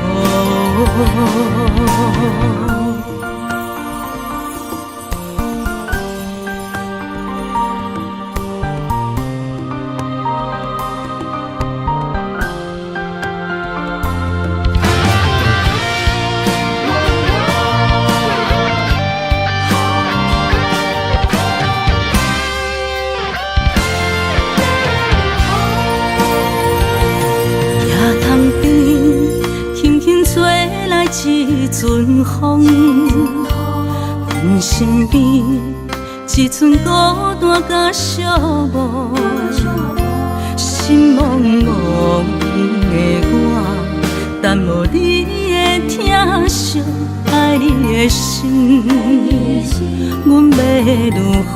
一陣風，阮身邊一陣孤單佮寂寞，心茫茫的我，等無你的疼惜，愛你的心，阮欲如何？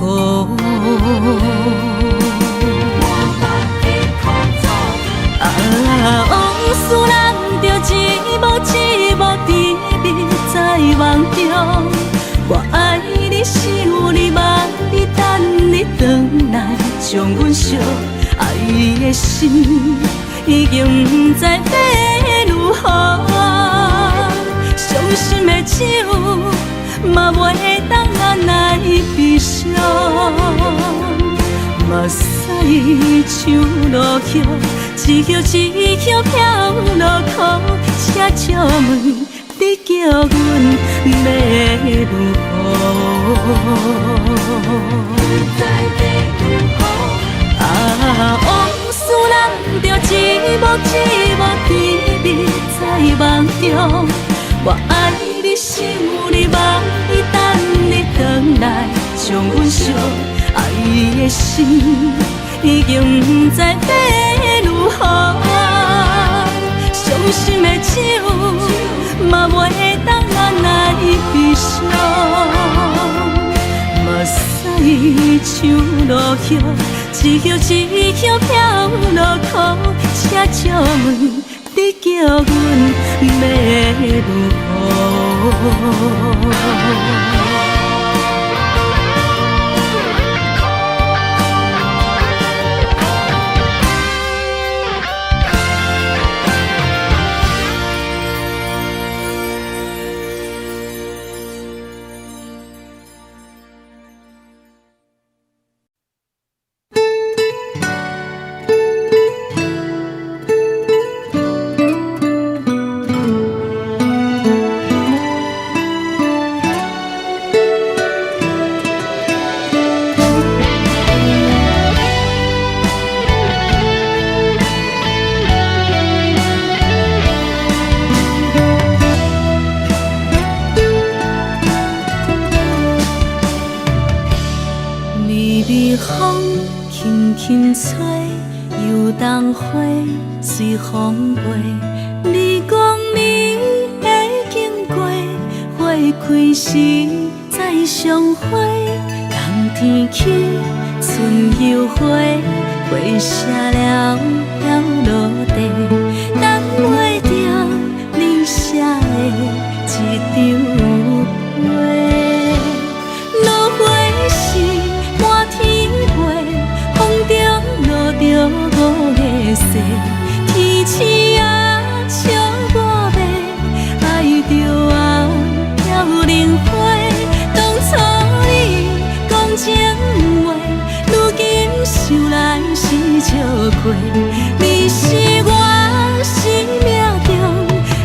啊，往事難著一幕一幕甜蜜在夢中，我愛你，想你，望你，等你轉來，將阮惜愛的心，已經毋知欲如何。傷心的酒嘛袂當按捺悲傷，目屎像落葉，一葉一葉飄落苦，請借問你叫阮欲如何？啊，往事難著一幕一幕甜蜜在夢中，我愛你，想你，望你，等你轉來，將阮惜愛的心，已經毋知欲如何。傷心的酒嘛袂當按捺悲傷，目屎像落葉，一葉一葉飄落苦，請借問你叫阮欲如何？微微風輕輕吹，油桐花隨風飛。你講你會經過，花開時再相會。冬天起，春又回，花謝了飘落地，等袂著你寫的這張批。落花時滿天飛，風中落著五月雪，天星啊笑我欲愛著啊飘零花。當初你講情話，如今想來是笑虧。你是我生命中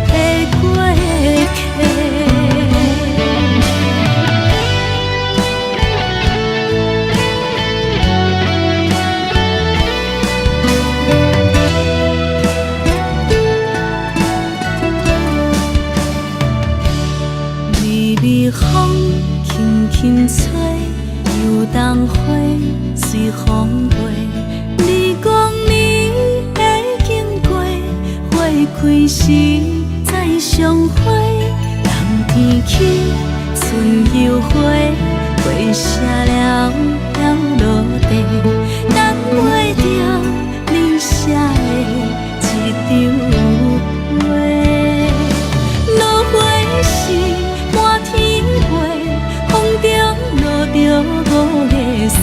的過客。微微風輕輕吹，油桐花隨風飛。你講你會經過，花開時再相會。冬天起，春春油花，花謝了了落地，等袂著你寫的一張批。落花是滿天飛，風中落著五月雪，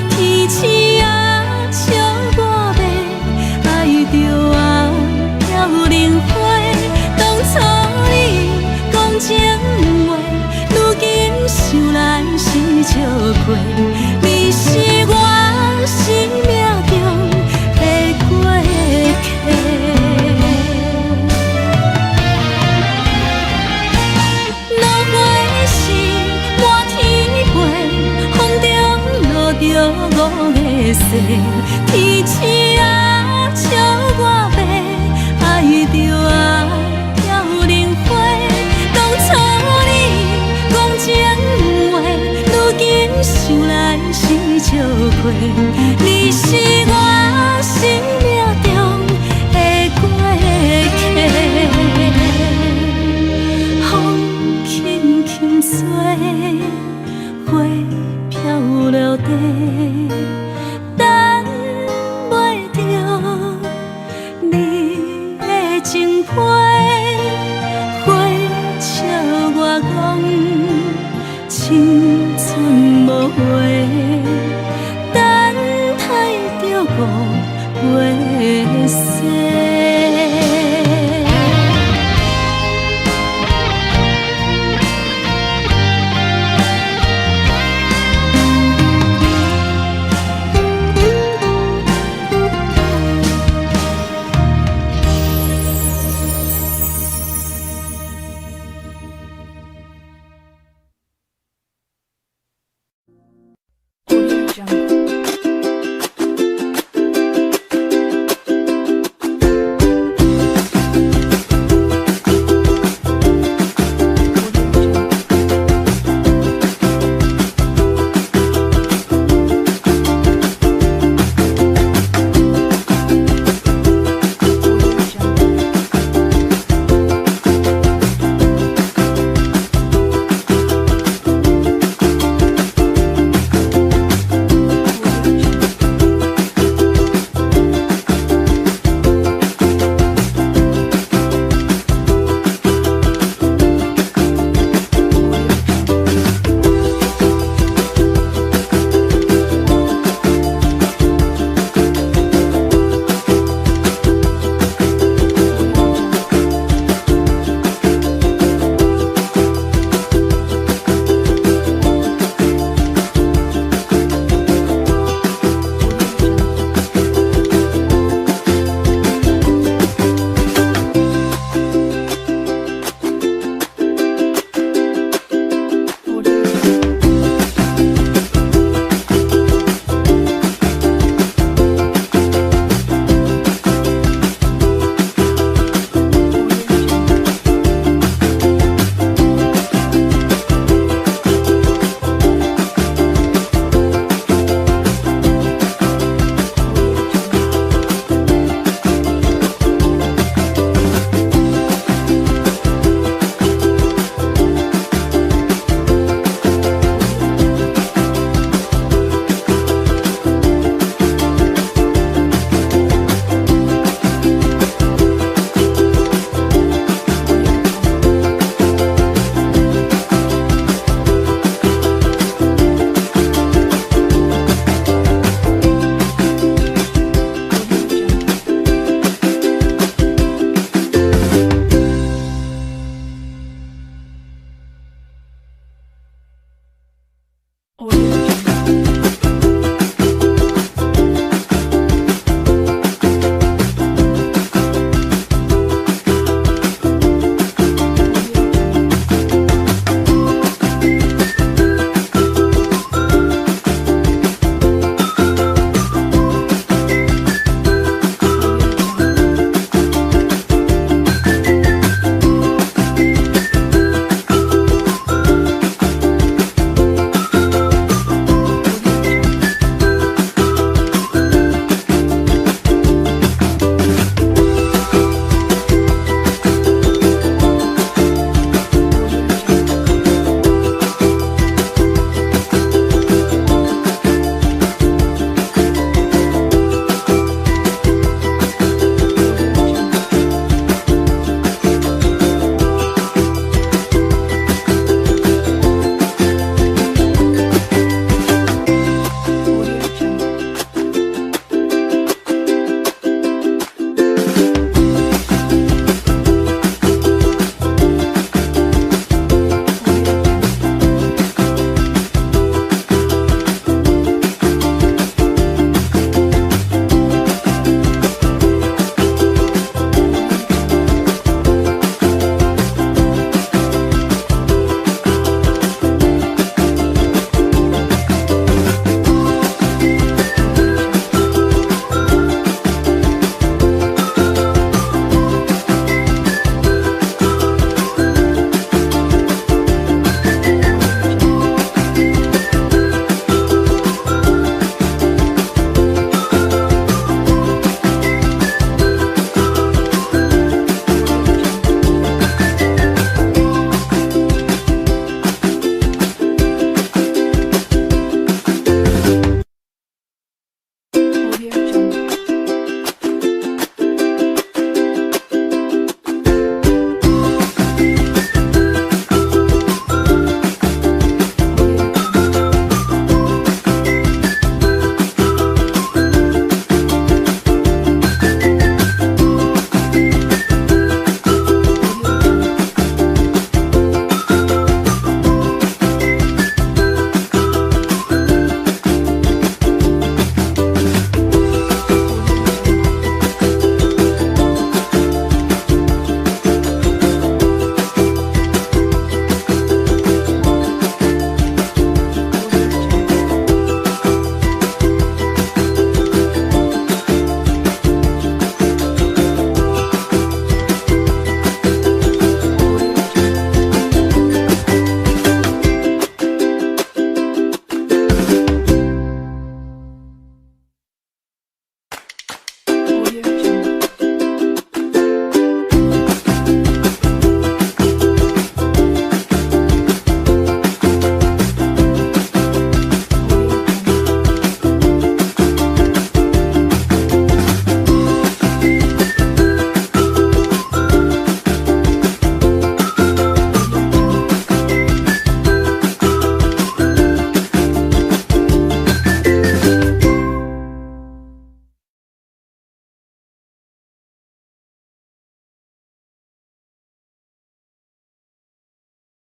天星啊，笑我欲愛著啊飄零花。當初你講情話，如今想來是笑話。你是我生命中的過客。落花是滿天飛，風中落著五月雪，天星啊，笑我欲愛著啊飄零花。當初你講情話，如今想來是笑話。你是我生命中的過客。風輕輕吹，花飄落地，等袂著你的情批。花笑我講青春無話，等待著五月雪。 Audio Jungle.